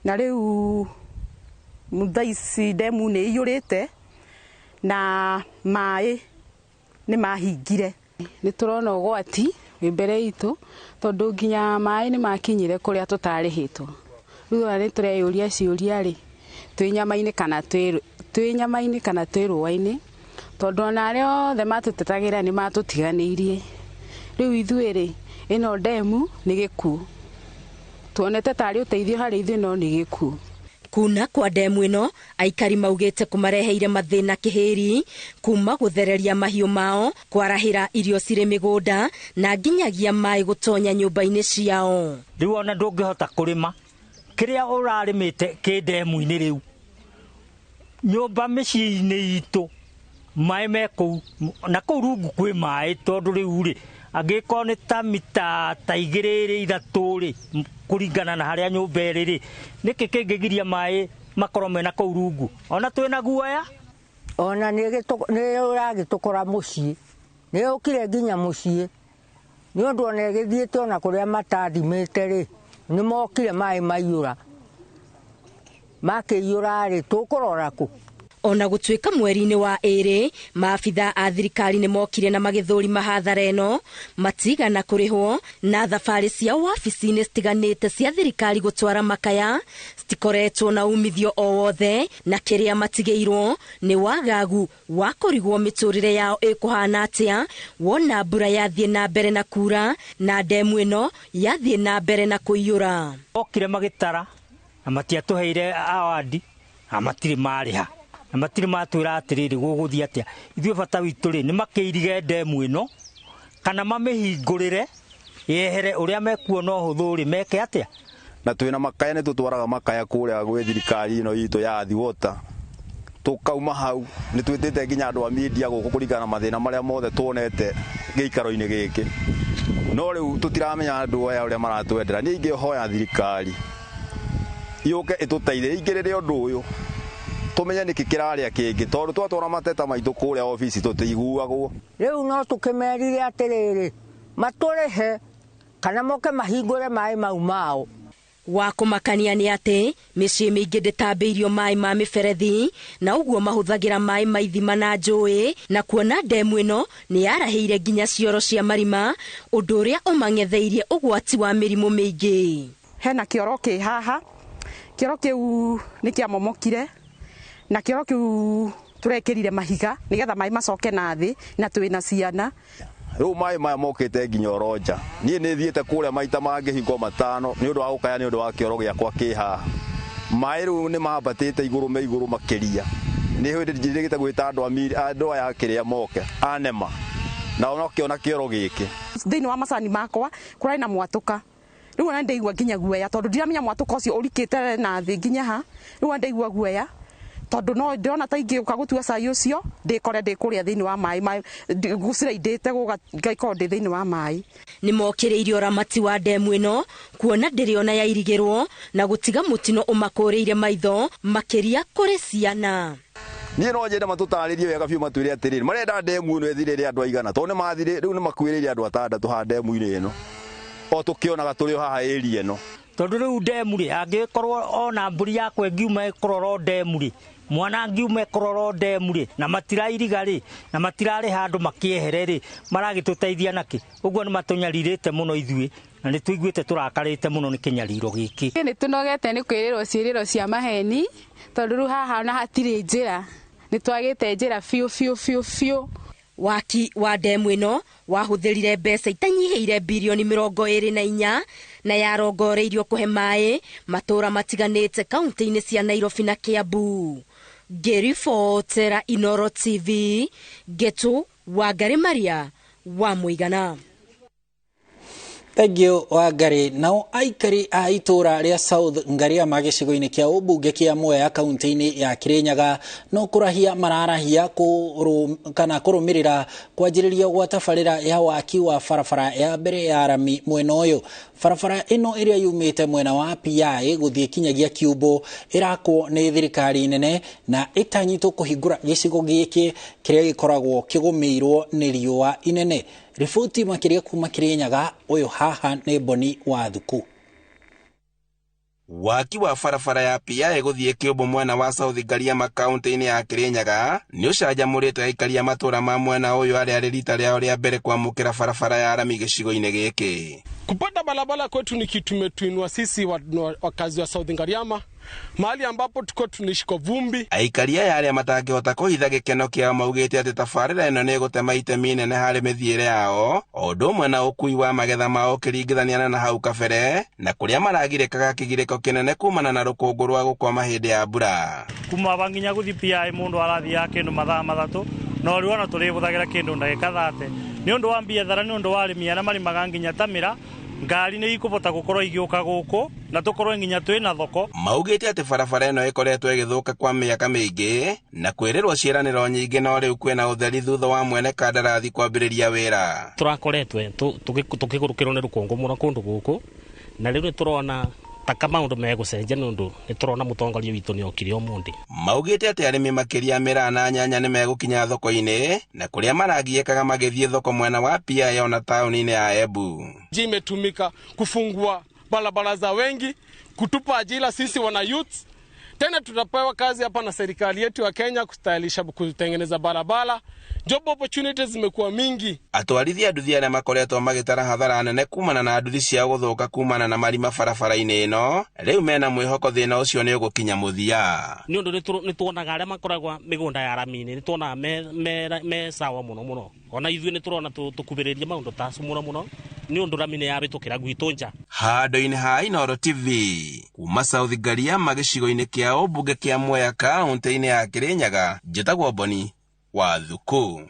na rĩu thaa ici ndemu nĩ iyũrĩte na maĩ nĩ mahingire. Nĩ tũrona ũgwati wĩ mbere itũ tondũ nginya maĩ nĩ makinyire kũrĩa tũtarĩhĩtwo. Rĩu ona nĩ tũreyũria ciũria rĩ, twĩ nyama-inĩ kana twĩ nyama-inĩ kana twĩ rũa-inĩ, tondũ ona arĩa othe matũtetagĩra nĩ matũtiganĩirie. Rĩu ithuĩ rĩ, ĩno ndemu nĩ gĩkuũ, tuonete tarĩ ũteithio harĩ ithuĩ no nĩ gĩkuũ. Kuna kwa ndemu ĩno aikari maugĩte kũmareheire mathĩna kĩhĩri kuma gũthereria mahiũ mao, kwarahĩra irio cirĩ mĩgũnda na nginyagia maĩ gũtonya nyũmba-inĩ ciao. Rĩu ona ndũngĩhota kũrĩma kĩrĩa ũrarĩmĩte kĩ ndemu-inĩ. Rĩu nyũmba mĩciĩ-inĩ itũ maĩ me kũu na kũu rungu kwĩ maĩ, tondũ rĩu rĩ angĩkorwo nĩ ta mita ta 2 rĩ 3 rĩ kũringana na harĩa nyũmba ĩrĩ rĩ, nĩkĩ kĩngĩgiria maĩ makorwo mena kũu rungu? Ona twĩna guoya. Ona nĩ ũragĩtũkora mũciĩ, nĩ ũkire nginya mũciĩ, nĩ ũndũ ona ĩgĩthiĩte ona kũrĩa matathimĩte rĩ, nĩ mokire maĩ maiyũra, makĩiyũra rĩ, tũkũrora kũ? Ona gũtuĩka mweri-inĩ wa ĩrĩ maabitha a thirikari nĩ mokire na magĩthũrima hathara ĩno, matigana kũrĩhwo na thabarĩ cia wabici-inĩ citiganĩte cia thirikari gũtwara makaya citikoretwo na umithio o wothe, na kĩrĩa matigĩirwo nĩ wagagu wa kũrigwo mĩtũrĩre yao ĩkũhana atĩa wona mbura yathiĩ na mbere na kura na ndemu ĩno yathiĩ na mbere na kũiyũra. Okire magĩtara na matiatũheire awadi na matirĩ marĩha na matirĩ matwĩra atĩrĩrĩ gũgũthiĩ atĩa. Ithuĩ bata witũ rĩ nĩ makĩirige ndemu ĩno kana mamĩhingũrĩre yehere ũrĩa mekuona ũhũthũ rĩ meke atĩa. Na twĩna makaya, nĩ tũtwaraga makaya kũrĩa gwĩ thirikari ĩno itũ ya Athi Water. Tũkauma hau nĩ twĩtĩte nginya andũ a media gũkũ kũringana na mathĩna marĩa mothe tuonete gĩikaro-inĩ gĩkĩ, no rĩu tũtiramenya andũ aya ũrĩa maratwendera. Niĩ ingĩhoya thirikari yũke ĩtũteithie ĩingĩrĩre ũndũ ũyũ, tũmenye nĩkĩ kĩrarĩa kĩngĩ, tondũ twatwara mateta maitũ kũrĩa obici tũtiguagwo. Rĩu no tũkĩmerire atĩrĩrĩ, matũrĩhe kana moke mahingũre maĩ mau mao. Wa kũmakania nĩ atĩ mĩciĩ mĩingĩ ndĩtambĩirio maĩ ma mĩberethi na ũguo mahũthagĩra maĩ ma ithima na njũĩ, na kuona ndemu ĩno nĩ yarahĩire nginya cioro cia marima, ũndũ ũrĩa ũmang'etheirie ũgwati wa mĩrimũ mĩingĩ. Hena kĩoro kĩ haha, kĩoro kĩu nĩ kĩamomokire na kĩoro kĩu tũrekĩrire mahiga nĩgetha maĩ macoke na thĩ, na twĩna ciana. Rĩu maĩ maya mokĩte nginya oronja. Niĩ nĩ thiĩte kũrĩa maita mangĩ hingo 5 nĩ ũndũ wa gũkaya nĩ ũndũ wa kĩoro gĩakwa kĩ haha. Maĩ rĩu nĩ mambatĩte igũrũ me igũrũ makĩria. Nĩ hĩndĩ njĩrĩgĩte gwĩta andũ aya kĩrĩa moke anema na onakĩona kĩoro gĩkĩ. Thĩinĩ wa macani makwa kũrarĩ na mwatũka. Rĩu ona ndaigua nginya guoya tondũ ndiramenya mwatũka ũcio ũrikĩte na thĩ nginya ha. Rĩu ona ndaigua guoya tondũ no ndĩrona ta ingĩũka gũtua cai ũcio ndĩkore ndĩ kũrĩa thĩinĩ wa maĩ, gũciraindĩte ngaikorwo ndĩ thĩinĩ wa maĩ. Nĩ mokĩrĩirie ũramati wa ndemu ĩno kuona ndĩrĩ ona yairigĩrwo na gũtiga mũtino ũmakũrĩire maitho makĩria kũrĩ ciana. Niĩ no nyende matũtarĩrie wega biũ matwĩre atĩrĩrĩ, marenda ndemu ĩno ĩthirĩre andũ aigana, tondũ nĩ mathirĩ rĩu nĩ makuĩrĩire andũ atandatũ haha ndemu-inĩ ĩno, o tũkĩonaga tũrĩ o haha area ĩno. Tondũ rĩu ndemu rĩ, angĩkorwo ona mbũri yakwa ĩngiuma ĩkũrora ndemu rĩ, mwana angiuma ĩkũrora ndemu rĩ, na matirairiga rĩ, na matirarĩ handũ makĩehere rĩ, maragĩtũteithia nakĩ? Ũguo nĩ matũnyarirĩte mũno ithuĩ, na nĩ tũiguĩte tũrakarĩte mũno nĩ kĩnyariro gĩkĩ. Nĩ tũnogete nĩ kwĩrĩrwo ciĩrĩro cia maheni, tondũ rĩu haha ona hatirĩ njĩra, nĩ twagĩte njĩra biũ biũ biũ biũ. Waki wa ndemu ĩno wahũthĩrire mbeca itanyihĩire birioni 24 na yarongoreirio kũhe maĩ matũũra matiganĩte kaunti-inĩ cia Nairobi na Kiambu. Ngĩribotera Inoro TV, Ngetu Wangari Maria wa Mũigana. Thank you Wangari. Nao aikari a itũũra rĩa South Ngariama gĩcigo-inĩ kĩa ũmbunge kĩa Mwea kaunti-inĩ ya Kirinyaga no kũrahia mararahia kana kũrũmĩrĩra kwanjĩrĩria gwa tabarĩra ya waki wa barabara ya mbere ya rami mwena ũyũ. Barabara ĩno ĩrĩa yumĩte mwena wa PI gũthiĩ kinyagia Kiumbu ĩrakwo nĩ thirikari nene na ĩtanyĩtwo kũhingũra gĩcigo gĩkĩ kĩrĩa gĩkoragwo kĩgũmĩirwo nĩ riũa inene. Riboti makĩria kuma Kirinyaga, ũyũ haha nĩ Boni wa Thuku. Waki wa barabara ya PI gũthiĩ Kiumbu mwena wa South Ngariama kaunti-inĩ ya Kirinyaga nĩ ũcanjamũrĩte aikari a matũũra ma mwena ũyũ arĩa arĩ rita rĩao rĩa mbere kwamũkĩra barabara ya rami gĩcigo-inĩ gĩkĩ. Kupata barabara kwetu ni kitu tumetuinua sisi wakazi wa South Ngariama, mahali ambapo tuko tunaishi kwa vumbi. Aikari aya arĩa matangĩhota kũhitha gĩkeno kĩao maugĩte atĩ tabarĩra ĩno nĩ ĩgũtema itemi inene harĩ mĩthiĩre yao, o ũndũ ũmwe na ũkui wa magetha mao ũkĩringithania na hau kabere, na kũrĩa maragirĩkaga kĩgirĩko kĩnene kumana na rũkũngũ rwa gũkwama hĩndĩ ya mbura. Kuma aba nginya gũthiĩ PI mũndũ arathiaga kĩndũ mathaa 3, no rĩu ona tũrĩhũthagĩra kĩndũ ndagĩka 30. Nĩ ũndũ wa biathara, nĩ ũndũ wa arĩmi arĩa marĩmaga nginya ta mĩra, ngari nĩ ikũbota gũkorwo igĩũka gũkũ na tũkorwo nginya twĩ na thoko. Maugĩte atĩ barabara ĩno ĩkoretwo ĩgĩthũka kwa mĩaka mĩingĩ na kwĩrĩrwo ciĩranĩro nyingĩ, no rĩu kwĩna ũtheri thutha wa mwene kandarathi kwambĩrĩria wĩra. Tũrakoretwe tũkĩgũrũkĩrwo nĩ rũkũngũ mũno kũndũ gũkũ, na rĩu nĩ tũrona taka maũndũ megũcenjia nĩ ũndũ nĩ tũrona mũtongoria witũ nĩ okire ũmũthĩ. Maugĩte atĩ arĩmi makĩria mĩraa na nyanya nĩ megũkinya thoko-inĩ na kũrĩa maragiĩkaga magĩthiĩ thoko mwena wa PI ona taũni-inĩ ya Embu. Njia imetumika kufungua barabara za wengi, kutupa ajira sisi wana youth. Tena tutapewa kazi hapa na serikali yetu ya Kenya kustylisha, kutengeneza barabara. Job opportunities zimekuwa mingi. Atwarithia nduthi arĩa makoretwo magĩtara hathara nene kumana na nduthi ciao gũthũka kumana na marima barabara-inĩ ĩno, rĩu mena mwĩhoko thĩna ũcio nĩ ũgũkinya mũthia. Nĩ ũndũ nĩ tuonaga arĩa makoragwo mĩgũnda ya rami-inĩ, nĩ tuonaga me sawa mũno mũno. Ona ithuĩ nĩ tũrona tũkubĩrĩria maũndũ ta acio mũno mũno, nĩ ũndũ rami nĩ yabĩtũkĩra gwitũ nja. Handũ-inĩ ha Inoro TV kuma South Ngariama gĩcigo-inĩ kĩa ũmbunge kĩa Mwea kaunti-inĩ ya Kirinyaga, njĩtagwo Boni wa Thuku.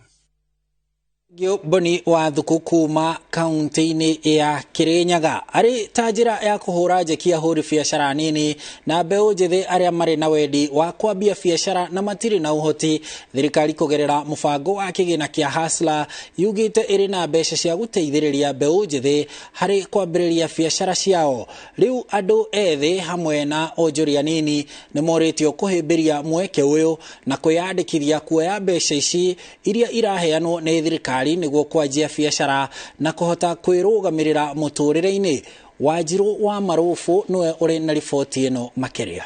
Boni wa Thuku kuma kaunti-inĩ ya Kirinyaga. Arĩ ta njĩra ya kũhũra njeki ahũri biacara nini na mbeũ njĩthĩ arĩa marĩ na wendi wa kwambia biacara na matirĩ na ũhoti, thirikari kũgerera mũbango wa kĩgĩna kĩa Hustler yugĩte ĩrĩ na mbeca cia gũteithĩrĩria mbeũ njĩthĩ harĩ kwambĩrĩria biacara ciao. Rĩu andũ ethĩ hamwe na onjoria nini nĩ morĩtio kũhĩmbĩria mweke ũyũ na kwĩyandĩkithia kuoya mbeca ici iria iraheanwo nĩ thirikari nĩguo kwanjia biacara na kũhota kwĩrũgamĩrĩra mũtũrĩre-inĩ. Wanjirũ wa Marũbũ nĩwe ũrĩ na riboti ĩno makĩria.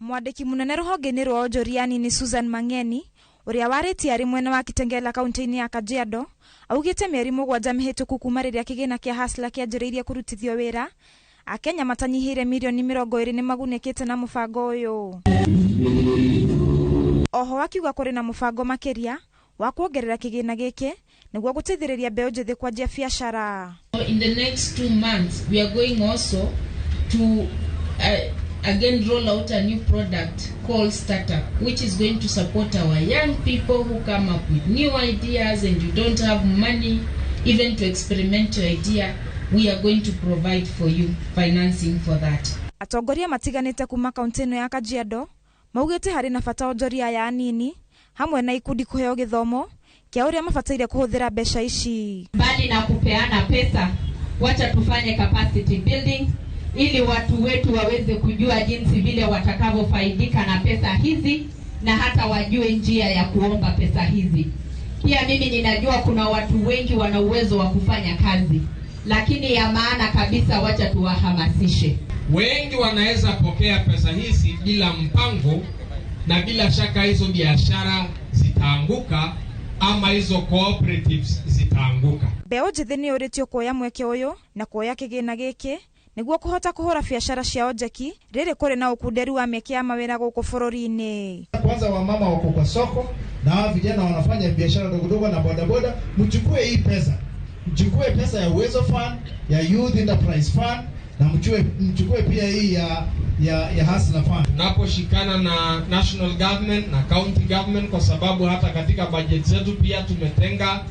Mwandĩki mũnene rũhonge-inĩ rwa onjoria nini Susan Mang'eni ũrĩa warĩtie arĩ mwena wa Kitengela kaunti-inĩ ya Kajiado augĩte mĩeri 7 mĩhĩtũku kuma rĩrĩa kĩgĩna kĩa Hustler kĩanjĩrĩirie kũrutithio wĩra, Akenya matanyihĩire mirioni 20 nĩ magunĩkĩte na mũbango ũyũ. Oho akiuga kũrĩ na mũbango makĩria wa kuongerera kĩgĩna gĩkĩ nĩguo gũteithĩrĩria mbeũ njĩthĩ kwanjia biacara. In the next 2 months we are going also to again roll out a new product called Startup, which is going to support our young people who come up with new ideas and you don't have money. even to experiment your idea, we are going to provide for you financing for that. Atongoria matiganĩte kuma kaunti ĩno ya Kajiado maugĩte harĩ na bata onjoria aya anini hamwe na ikundi kũheo gĩthomo kĩa ũrĩa mabataire kũhũthĩra mbeca ici. Mbali na kupeana pesa, wacha tufanye capacity building ili watu wetu waweze kujua jinsi vile watakavyofaidika na pesa hizi na hata wajue njia ya kuomba pesa hizi. Pia mimi ninajua kuna watu wengi wana uwezo wa kufanya kazi, lakini ya maana kabisa wacha tuwahamasishe. Wengi wanaweza pokea pesa hizi bila mpango, na bila shaka hizo biashara zitaanguka ama hizo cooperatives zitaanguka. Mbeũ njĩthĩ nĩ yũrĩtio kuoya mweke ũyũ na kuoya kĩgĩna gĩkĩ nĩguo kũhota kũhũra biacara ciao njeki rĩrĩ kũrĩ na ũkunderu wa mĩeke ya mawĩra gũkũ bũrũri-inĩ. Kwanza wamama wako kwa soko na hawa vijana wanafanya biashara ndogo ndogo na bodaboda, mchukue hii pesa. Mchukue pesa ya Uwezo Fund, ya Youth Enterprise Fund na mchukue pia hii ya Hustler Fund. Tunaposhikana na national government na county government, kwa sababu hata katika budget zetu pia tumetenga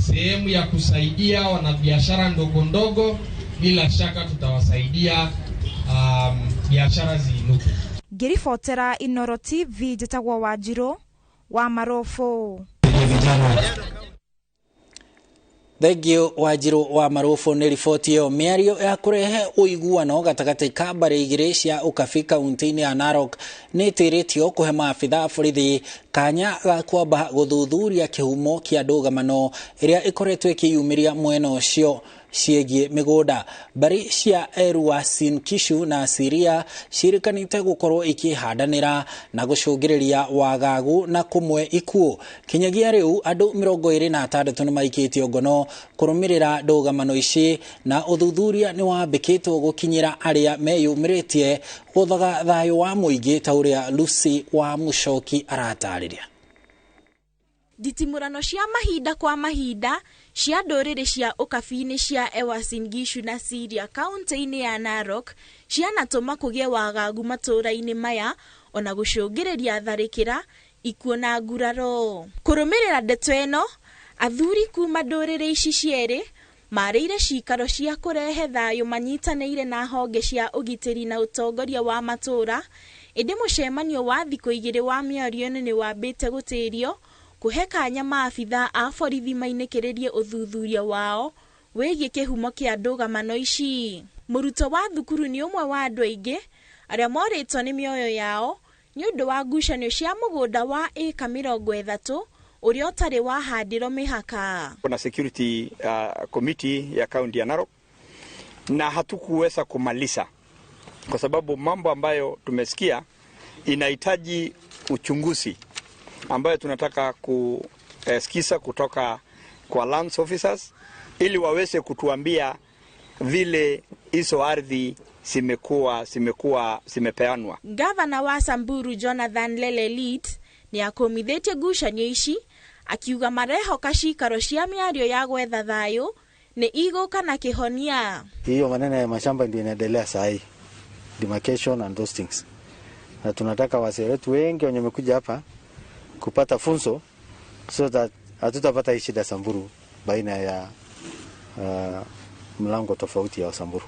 sehemu ya kusaidia wanabiashara ndogo ndogo, bila shaka tutawasaidia biashara ziinuke. Ngĩribotera Inoro TV njĩtagwo Wanjirũ wa Marobo. Thengio Wanjirũ wa Marobo nĩ riboti ĩyo. Mĩario ya kũrehe ũiguano gatagatĩ ka mbarĩ igĩrĩ cia Ũkabi kaunti-inĩ ya Narok nĩ ĩtĩrĩtio kũhe maabitha a borithi kanya ga kwamba gũthuthuria kĩhumo kĩa ndũgamano ĩrĩa ĩkoretwo ĩkĩyumĩria mwena ũcio ciĩgiĩ mĩgũnda. Mbarĩ cia Uasin Gishu na Siria ciĩrĩkanĩte gũkorwo ikĩhandanĩra na gũcũngĩrĩria wagagu na kũmwe ikuũ. Kinyagia rĩu andũ 26 nĩmaikĩtio ngono kũrũmĩrĩra ndũgamano ici na ũthuthuria nĩ wambĩkĩtwo gũkinyĩra arĩa meyumĩrĩtie gũthaga thayũ wa mũingĩ ta ũrĩa Lucy wa Mũcoki aratarĩria. Nditimũrano cia mahinda kwa mahinda cia ndũrĩrĩ cia ũkabi-inĩ cia Uasin Gishu na Siria kaunti-inĩ ya Narok cianatũma kũgĩe wagagu matũũra-inĩ maya ona gũcũngĩrĩria tharĩkĩra, ikuũ na nguraro. Kũrũmĩrĩra ndeto ĩno, athuri kuma ndũrĩrĩ ici cierĩ marĩire cikaro cia kũrehe thayũ manyitanĩire na honge cia ũgitĩri na ũtongoria wa matũũra, ĩndĩ mũcemanio wa thikũ igĩrĩ wa mĩario ĩno nĩ wambĩte gũtĩrio kũhe kanya maabitha a borithi mainĩkĩrĩrie ũthuthuria wao wĩgiĩ kĩhumo kĩa ndũgamano ici. Mũrutwo wa thukuru nĩ ũmwe wa andũ aingĩ arĩa morĩtwo nĩ mĩoyo yao nĩ ũndũ wa ngucanio cia mũgũnda wa ĩka 30 ũrĩa ũtarĩ wahandĩrwo mĩhaka. Kuna security committee ya kaunti ya Narok na hatukuweza kumaliza kwa sababu mambo ambayo tumesikia inahitaji uchunguzi ambayo tunataka kusikiza kutoka kwa lands officers ili waweze kutuambia vile hizo ardhi zimekuwa zimepeanwa. Gavana wa Samburu Jonathan Lelelit ni akomithĩtie ngucanio ici akiuga marehoka cikaro cia mĩario ya gwetha thayũ nĩ igũka na kĩhonia. Hiyo maneno ya mashamba ndio inaendelea saa hii, demarcation and those things, na tunataka wazee wetu wengi wenye wamekuja hapa kupata funzo so that hatutapata hii shida Samburu baina ya mlango tofauti ya Samburu.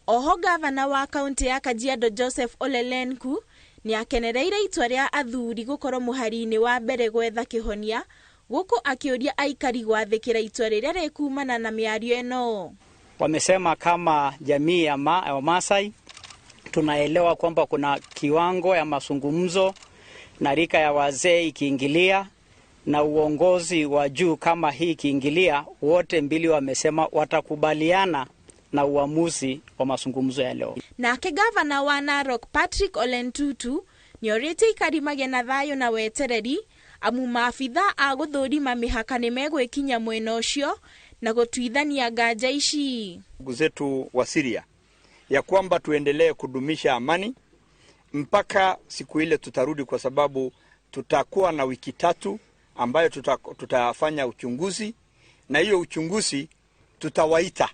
Oho gavana wa kaunti ya Kajiado Joseph Ole Lenku ni akenereire itua rĩa athuri gũkorwo mũhari-inĩ wa mbere gwetha kĩhonia gũkũ akĩũria aikari gwathĩkĩra itua rĩrĩa rĩkumana na mĩario ĩno. Wamesema kama jamii ya Wamasai tunaelewa kwamba kuna kiwango ya mazungumzo na rika ya wazee ikiingilia na uongozi wa juu kama hii ikiingilia, wote mbili wamesema watakubaliana na uamuzi wa mazungumzo ya leo. Nake gavana wa Narok Patrick Ole Ntutu nĩorĩtie aikari magĩe na thayũ na wetereri amu maabitha a gũthũrima mĩhaka nĩmegwĩkinya mwena ũcio na gũtuithania nganja ici. Ndugu zetu wa Syria ya kwamba tuendelee kudumisha amani mpaka siku ile tutarudi, kwa sababu tutakuwa na wiki 3 ambayo tutafanya uchunguzi, na hiyo uchunguzi tutawaita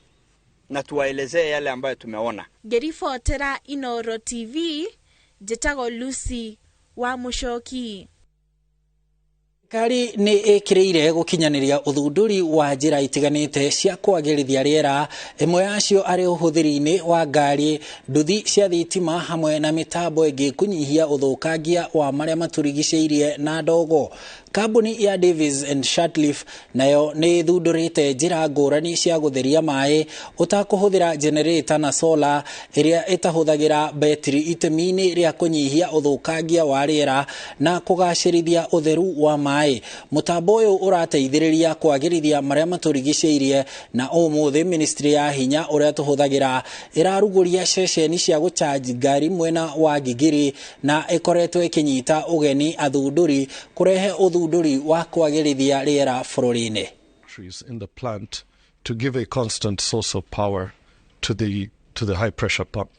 na tuwaelezee yale ambayo tumeona. Ngĩribotera Inoro TV, njĩtagwo Lucy wa Mũcoki. Thirikari nĩ ĩkĩrĩire gũkinyanĩria ũthundũri wa njĩra itiganĩte cia kwagĩrithia rĩera, ĩmwe yacio arĩ ũhũthĩri-inĩ wa ngari, nduthi cia thitima hamwe na mĩtambo ĩngĩ kũnyihia ũthũkangia wa marĩa matũrigicĩirie na ndogo. Kambuni ya Davis and Shirtliff nayo nĩ ĩthundũrĩte njĩra ngũrani cia gũtheria maĩ ũtakũhũthĩra generator na solar ĩrĩa ĩtahũthagĩra betri itemi-inĩ rĩa kũnyihia ũthũkangia wa rĩera na kũgacĩrithia ũtheru wa maĩ. Mũtambo ũyũ ũrateithĩrĩria kwagĩrithia marĩa matũrigicĩirie na ũmũthĩ ministry ya hinya ũrĩa tũhũthagĩra ĩrarugũria ceceni cia gũchanji ngari mwena wa Gigiri na ĩkoretwo ĩkĩnyita ũgeni athundũri kũrehe ũthundũri wa kwagĩrithia rĩera bũrũri-inĩ. In the plant to give a constant source of power to the high pressure pump.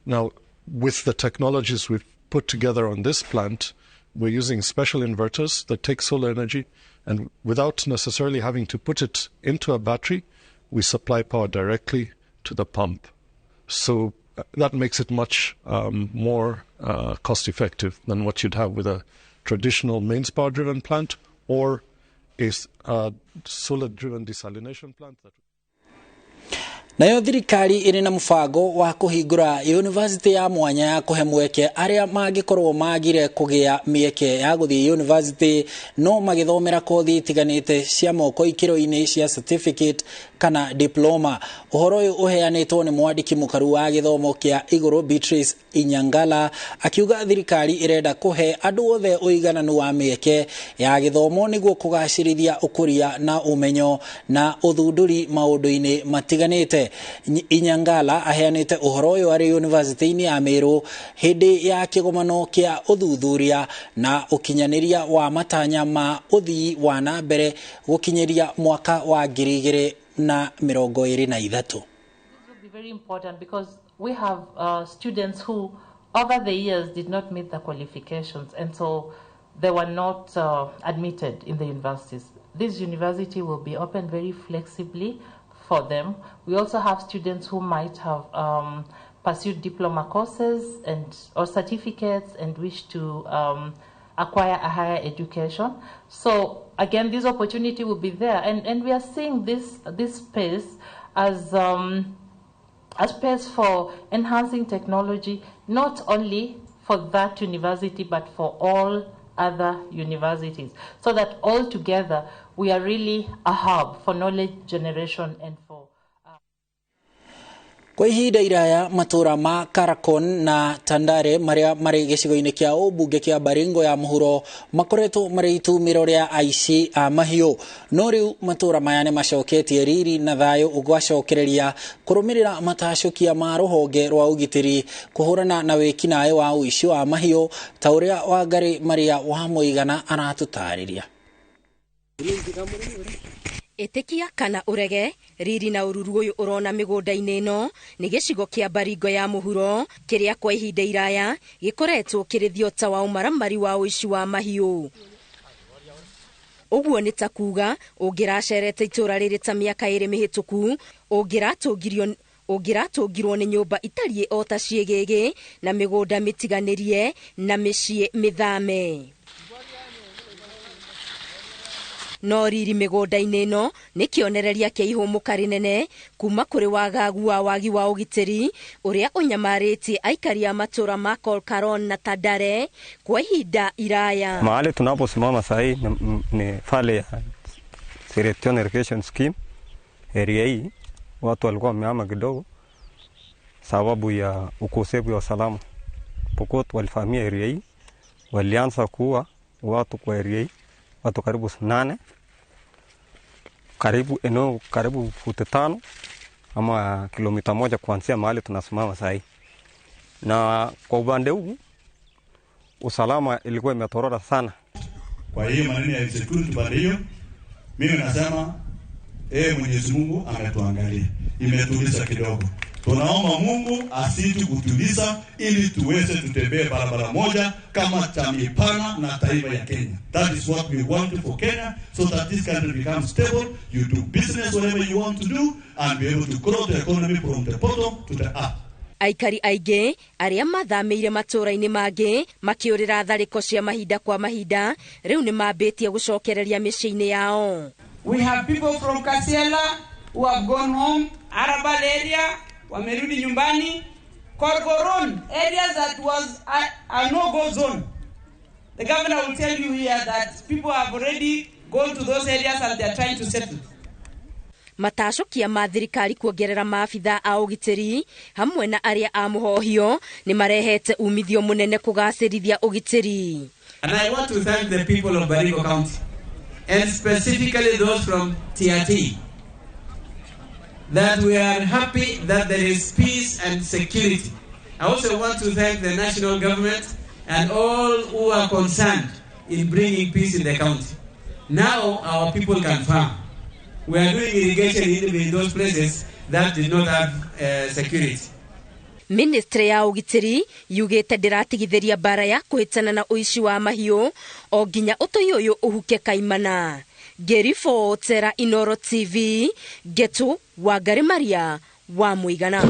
Now, with the technologies we've put together on this plant, we're using special inverters that take solar energy, and without necessarily having to put it into a battery, we supply power directly to the pump. So that makes it much more cost effective than what you'd have with a traditional mains power driven plant or a solar driven desalination plant. Nayo thirikari ĩrĩ na mũbango wa kũhingũra yunivasĩtĩ ya mwanya ya kũhe mweke arĩa mangĩkorwo magire kũgĩa mĩeke ya gũthiĩ yunivasĩtĩ no magĩthomera kothi itiganĩte cia moko ikĩro-inĩ cia certificate kana diploma. Ũhoro ũyũ ũheanĩtwo nĩ mwandĩki mũkaru wa gĩthomo kĩa igũrũ Beatrice Inyangala akiuga thirikari ĩrenda kũhe andũ othe ũigananu wa mĩeke ya gĩthomo nĩguo kũgacĩrithia ũkũria na ũmenyo na ũthundũri maũndũ-inĩ matiganĩte. Inyangala aheanĩte ũhoro ũyũ arĩ yunivasĩtĩ-inĩ ya Meru hĩndĩ ya kĩgomano kĩa ũthuthuria na ũkinyanĩria wa matanya ma ũthii wa na mbere gũkinyĩria mwaka wa 2023. This will be very important because we have students who over the years did not meet the qualifications, and so they were not admitted in the universities. This university will be open very flexibly for them. We also have students who might have pursued diploma courses and or certificates and wish to acquire a higher education. So again, this opportunity will be there, and we are seeing this space as a space for enhancing technology, not only for that university but for all other universities, so that all together we are really a hub for knowledge generation and for Kwa ihinda iraya matura ma Karakon na Tandare maria marĩ gĩcigo-inĩ kĩa ũmbunge kĩa Baringo ya mũhuro makoretwo marĩ itumĩro rĩa aici a mahiũ, no rĩu matura maya nĩ macoketie riri na thayũ ũgwacokereria kũrũmĩrĩra matacũkia ma rũhonge rwa ũgitĩri kũhũrana na wĩkinaĩ wa ũici wa mahiũ ta ũrĩa Wangari Maria wa Mũigana aratũtarĩria. Ĩtĩkia kana ũrege, riri na ũruru ũyũ ũrona mĩgũnda-inĩ ĩno nĩ gĩcigo kĩa Baringo ya mũhuro kĩrĩa kwa ihinda iraya gĩkoretwo kĩrĩthio ta wa ũmaramari wa ũici wa mahiũ. Ũguo nĩ ta kuga ũngĩracerete itũra rĩrĩ ta mĩaka 2 mĩhĩtũku ũngĩratũngirwo nĩ nyũmba itariĩ o ta ciĩgĩgĩ na mĩgũnda mĩtiganĩrie na mĩciĩ mĩthame. No riri mĩgũnda-inĩ ĩno nĩ kĩonereria kĩa ihũmũka rĩnene kuma kũrĩ wagagu wa wagi wa ũgitĩri ũrĩa ũnyamarĩtie aikari a matũra ma Kolkaron na Tandare kwa ihinda iraya. Mahali tunaposimama sahi ni fale ya Seretion Irrigation Scheme. Area hii watu walikuwa wamehama kidogo sababu ya ukosefu wa usalama. Pokot walifahamia area hii, walianza kuua watu kwa area hii, watu karibu 8, karibu eneo karibu futi 5 ama kilomita 1 kuanzia mahali tunasimama sahi. Na kwa upande huu usalama ilikuwa imetorora sana. Kwa hiyo maneno ya insecurity pande hiyo, mimi nasema Mwenyezi Mungu ametuangalia, imetuliza kidogo. Tunaomba Mungu asiti kutuliza ili tuweze tutembee barabara moja kama jamii pana na taifa ya Kenya. That is what we want for Kenya, so that this country becomes stable. You do business whatever you want to do and be able to grow the economy from the bottom to the up. Aikari aingĩ arĩa mathamĩire matũũra-inĩ mangĩ makĩũrĩra tharĩko cia mahinda kwa mahinda rĩu nĩ mambĩtie gũcokereria mĩciĩ-inĩ yao. We have people from Kasiela who have gone home, Arabal area wamerudi nyumbani, Korgoron areas that was a no-go zone. The governor will tell you here that people have already gone to those areas and they are trying to settle. Matacokia ma thirikari kuongerera maabitha a ũgitĩri hamwe na arĩa a mũhohio nĩ marehete umithio mũnene kũgacĩrithia ũgitĩri. And I want to thank the people of Baringo County and specifically those from TRT that we are happy that there is peace and security. I also want to thank the national government and all who are concerned in bringing peace in the county. Now our people can farm. We are doing irrigation in those places that did not have security. Ministry ya ũgitĩri yugĩte ndĩratigithĩria mbara ya kũhĩtana na ũici wa mahiũ o nginya ũtoi ũyũ ũhuke kaimana. Ngĩribotera Inoro TV, Ngetu Wangari Maria wa Mũigana.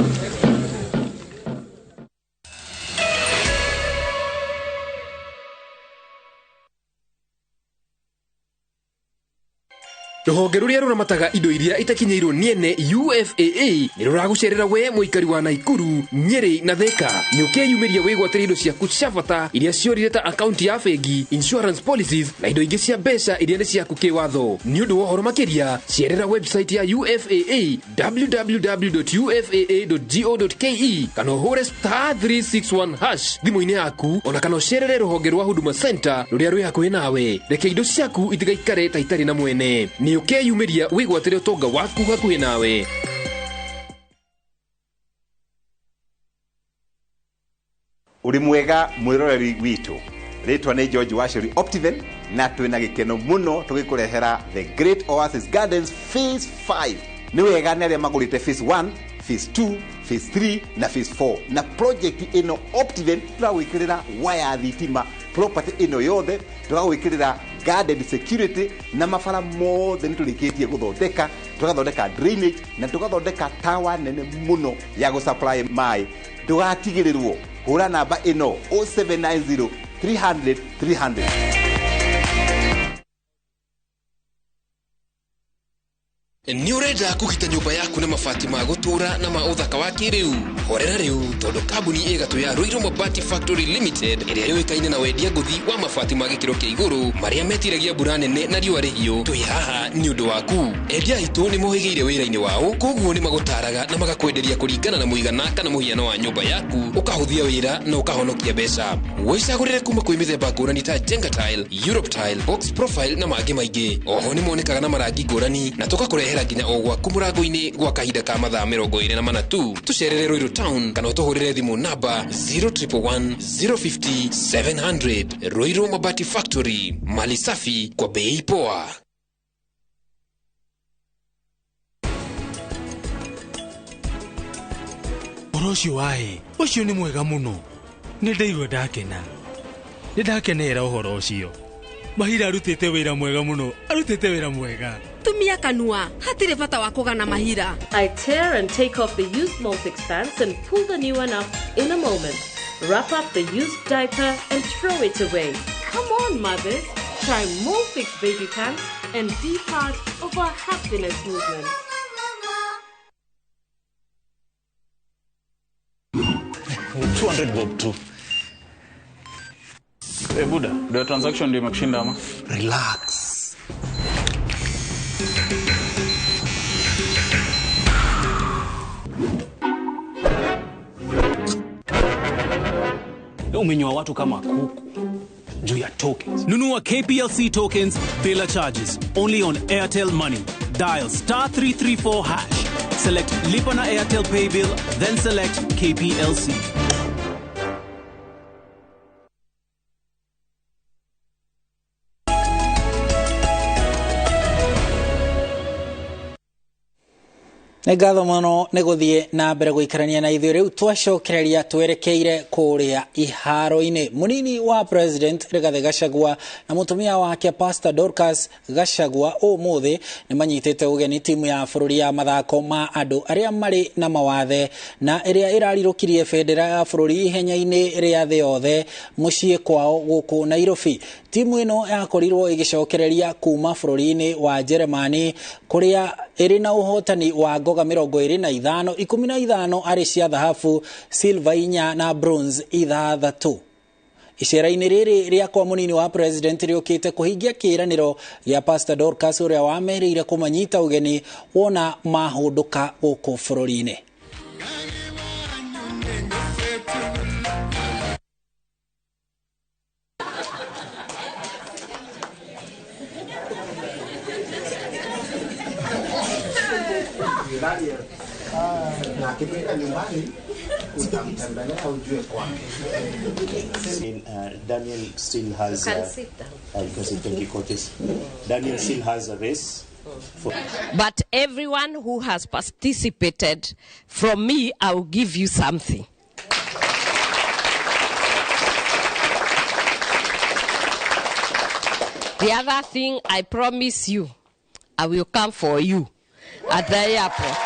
Rũhonge rũrĩa rũramataga indo iria itakinyĩirwo nĩ ene UFAA nĩ rũragũcerera we mũikari wa Naikuru, Nyeri na Thika. Nĩ ũkeyumĩria wĩgwatĩre indo ciaku cia bata iria ciorire ta akaunti ya bengi, insurance policies na indo ingĩ cia mbeca iria nĩ ciaku kĩwatho. Nĩ ũndũ wa ũhoro makĩria, cerera website ya UFAA www.ufaa.go.ke kana ũhũre *361# thimũ-inĩ yaku ona kana ũcerere rũhonge rwa Huduma Center rũrĩa rwĩ hakuhĩ nawe. Reke indo ciaku itigaikare ta itarĩ na mwene. Nĩ ũkeyumĩria wĩgwatĩre ũtonga waku hakuhĩ nawe. Ũrĩ mwega mwĩroreri witũ. Rĩtwa nĩ George Wacheri Optiven na twĩna gĩkeno mũno tũgĩkũrehera The Great Oasis Gardens Phase 5. Nĩ wega nĩ arĩa magũrĩte Phase 1, Phase 2, Phase 3 na Phase 4. Na project ĩno Optiven tũragwĩkĩrĩra waya thitima property ĩno yothe, tũragwĩkĩrĩra garden security na mabara mothe nĩ tũrĩkĩtie gũthondeka, tũgathondeka drainage na tũgathondeka tower nene mũno ya gũsupply maĩ. Ndũgatigĩrĩrwo, hũra namba ĩno 0790 300 300. Nĩ ũrenda kũgita nyũmba yaku na mabati ma gũtũũra na ma ũthaka wa kĩrĩu? Horera rĩu tondũ kambuni ĩgatũ ya Ruiru Mabati Factory Limited ĩrĩa yũĩkaine na wendia ngũthi wa mabati ma gĩkĩro kĩa igũrũ marĩa metiragia mbura nene na riũa rĩhiũ, twĩ haha nĩ ũndũ waku. Endia aitũ nĩ mohĩgĩire wĩra-inĩ wao, koguo nĩ magũtaraga na magakwenderia kũringana na mũigana kana mũhiano wa nyũmba yaku, ũkahũthia wĩra na ũkahonokia mbeca. Wĩcagũrĩre kuma kwĩ mĩthemba ngũrani ta Jenga Tile, Europe Tile, Box Profile na mangĩ maingĩ. Oho nĩ monekaga na marangi ngũrani na tũgakũrehera nginya o gwaku mũrango-inĩ gwa kahinda ka mathaa 24 tu. Tũcerere Ruiru Town kana ũtũhũrĩre thimũ namba 0111 050 700. Ruiru Mabati Factory, mali safi kwa bei poa. Ũhoro ũcio waĩ ũcio nĩ mwega mũno. Nĩ ndaigua ndakena, nĩ ndakenera ũhoro ũcio. Mahira arutĩte wĩra mwega mũno, arutĩte wĩra mwega. Tumia kanua, hatirĩ bata wa kũgana mahira. I tear and take off the used Molfix pants and pull the new one up in a moment. Wrap up the used diaper and throw it away. Come on, mothers. Try Molfix baby pants and be part of our happiness movement. $200 bob tu. Hey, Buda, the transaction ndio imekushinda ama? Relax. Umenyoa watu kama kuku juu ya tokens. Nunua KPLC tokens bila charges only on Airtel Money. Dial *334#. Select Lipa na Airtel Pay Bill, then select KPLC. Nĩ ngatho mũno nĩ gũthiĩ na mbere gũikarania na ithuĩ. Rĩu twacokereria twerekeire kũrĩa iharo-inĩ. Mũnini wa President Rigathĩ Gachagua na mũtumia wake Pastor Dorcas Gachagua ũmũthĩ nĩ manyitĩte ũgeni timu ya bũrũri ya mathako ma andũ arĩa marĩ na mawathe na ĩrĩa ĩrarirũkirie bendera ya bũrũri ihenya-inĩ rĩa thĩ yothe mũciĩ kwao gũkũ Nairobi. Timu ĩno yakorirwo ĩgĩcokereria kuma bũrũri-inĩ wa Jeremani kũrĩa ĩrĩ na ũhotani wa ngoga 25, 15 arĩ cia thahabu, silver 4 na bronze 6. Icera-inĩ rĩrĩ rĩa kwa mũnini wa President rĩũkĩte kũhingia kĩĩranĩro gĩa Pastor Dorcas ũrĩa wamerĩire kũmanyita ũgeni wona mahũndũka gũkũ bũrũri-inĩ. Daniel, na akifika nyumbani utamtembelea ujue kwake. Daniel still has You can sit down. You can sit, thank you, coaches. Daniel still has a race. But everyone who has participated, from me, I will give you something. The other thing I promise you, I will come for you at the airport.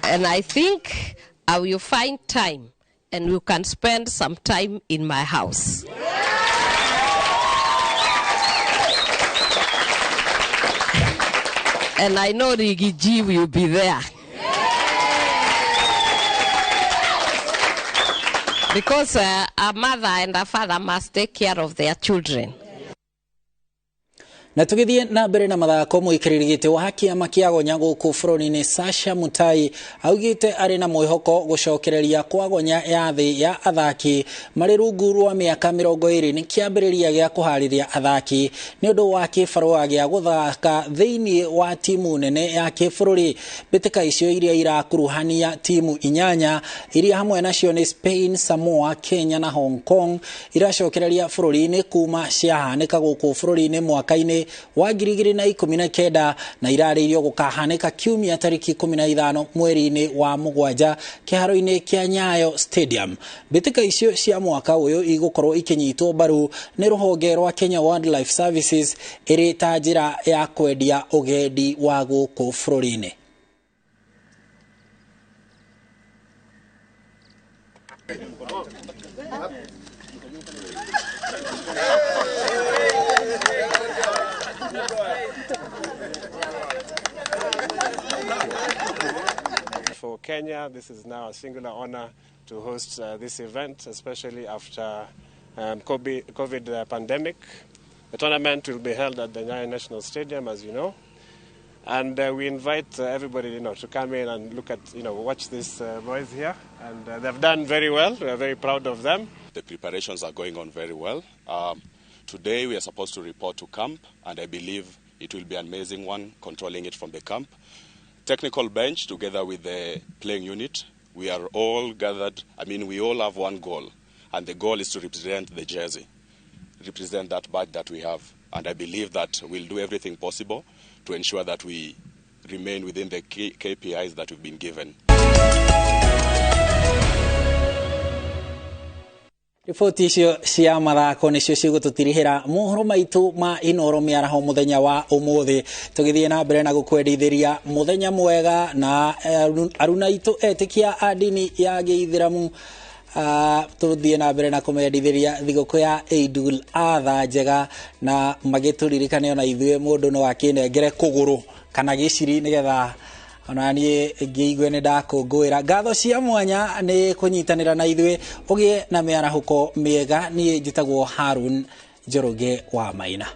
And I think I will find time and you can spend some time in my house. And I know Riggy G will be there. Because a mother and a father must take care of their children. Na tũgĩthiĩ na mbere na mathako, mũikarĩri gĩtĩ wa kĩama kĩa gonya gũkũ bũrũri-inĩ Sasha Mutai augĩte arĩ na mwĩhoko gũcokereria kwa gonya ya thĩ ya athaki marĩ rungu rwa mĩaka 20 nĩ kĩambĩrĩria gĩa kũharĩria athaki nĩ ũndũ wa kĩbarũa gĩa gũthaka thĩinĩ wa timu nene ya kĩbũrũri. Mbĩtĩka icio iria irakuruhania timu 8 iria hamwe nacio nĩ Spain, Samoa, Kenya na Hong Kong iracokereria bũrũri-inĩ kuma ciahanĩka gũkũ bũrũri-inĩ mwaka-inĩ wa 2019 na irarĩirio gũkahanĩka kiumia tarĩki 15 mweri-inĩ wa mũgwanja kĩharo-inĩ kĩa Nyayo Stadium. Mbĩtĩka icio cia mwaka ũyũ igũkorwo ikĩnyitwo mbaru nĩ rũhonge rwa Kenya Wildlife Services ĩrĩ ta njĩra ya kwendia ũgendi wa gũkũ bũrũri-inĩ. For Kenya, this is now a singular honor to host this event, especially after COVID pandemic. The tournament will be held at the Nyayo National Stadium, as you know, and we invite everybody, to come in and look at, watch these boys here, and they've done very well. We are very proud of them. The preparations are going on very well. Today we are supposed to report to camp, and I believe it will be an amazing one, controlling it from the camp. Technical bench together with the playing unit, we are all gathered. I mean, we all have one goal, and the goal is to represent the jersey, represent that badge that we have. And I believe that we'll do everything possible to ensure that we remain within the KPIs that we've been given. Riboti icio cia mathako nicio cigũtũtirihĩra mohoro maitũ ma Inoro mĩaraho mũthenya wa ũmũthĩ. Tũgĩthiĩ na mbere na gũkwendithĩria mũthenya mwega na aruna aitũ etĩkia a ndini ya gĩithĩramu. Tũthiĩ na mbere na kũmendithĩria thigũkũ ya Eidul Adha njega na magĩtũririkane ona ithuĩ mũndũ no akĩnengere kũgũrũ kana gĩciri nĩgetha ona niĩ ngĩigue nĩ ndakũngũĩra. Ngatho cia mwanya nĩ kũnyitanĩra na ithuĩ, ũgĩe na mĩarahũko mĩega. Niĩ njĩtagwo Harun Njoroge wa Maina.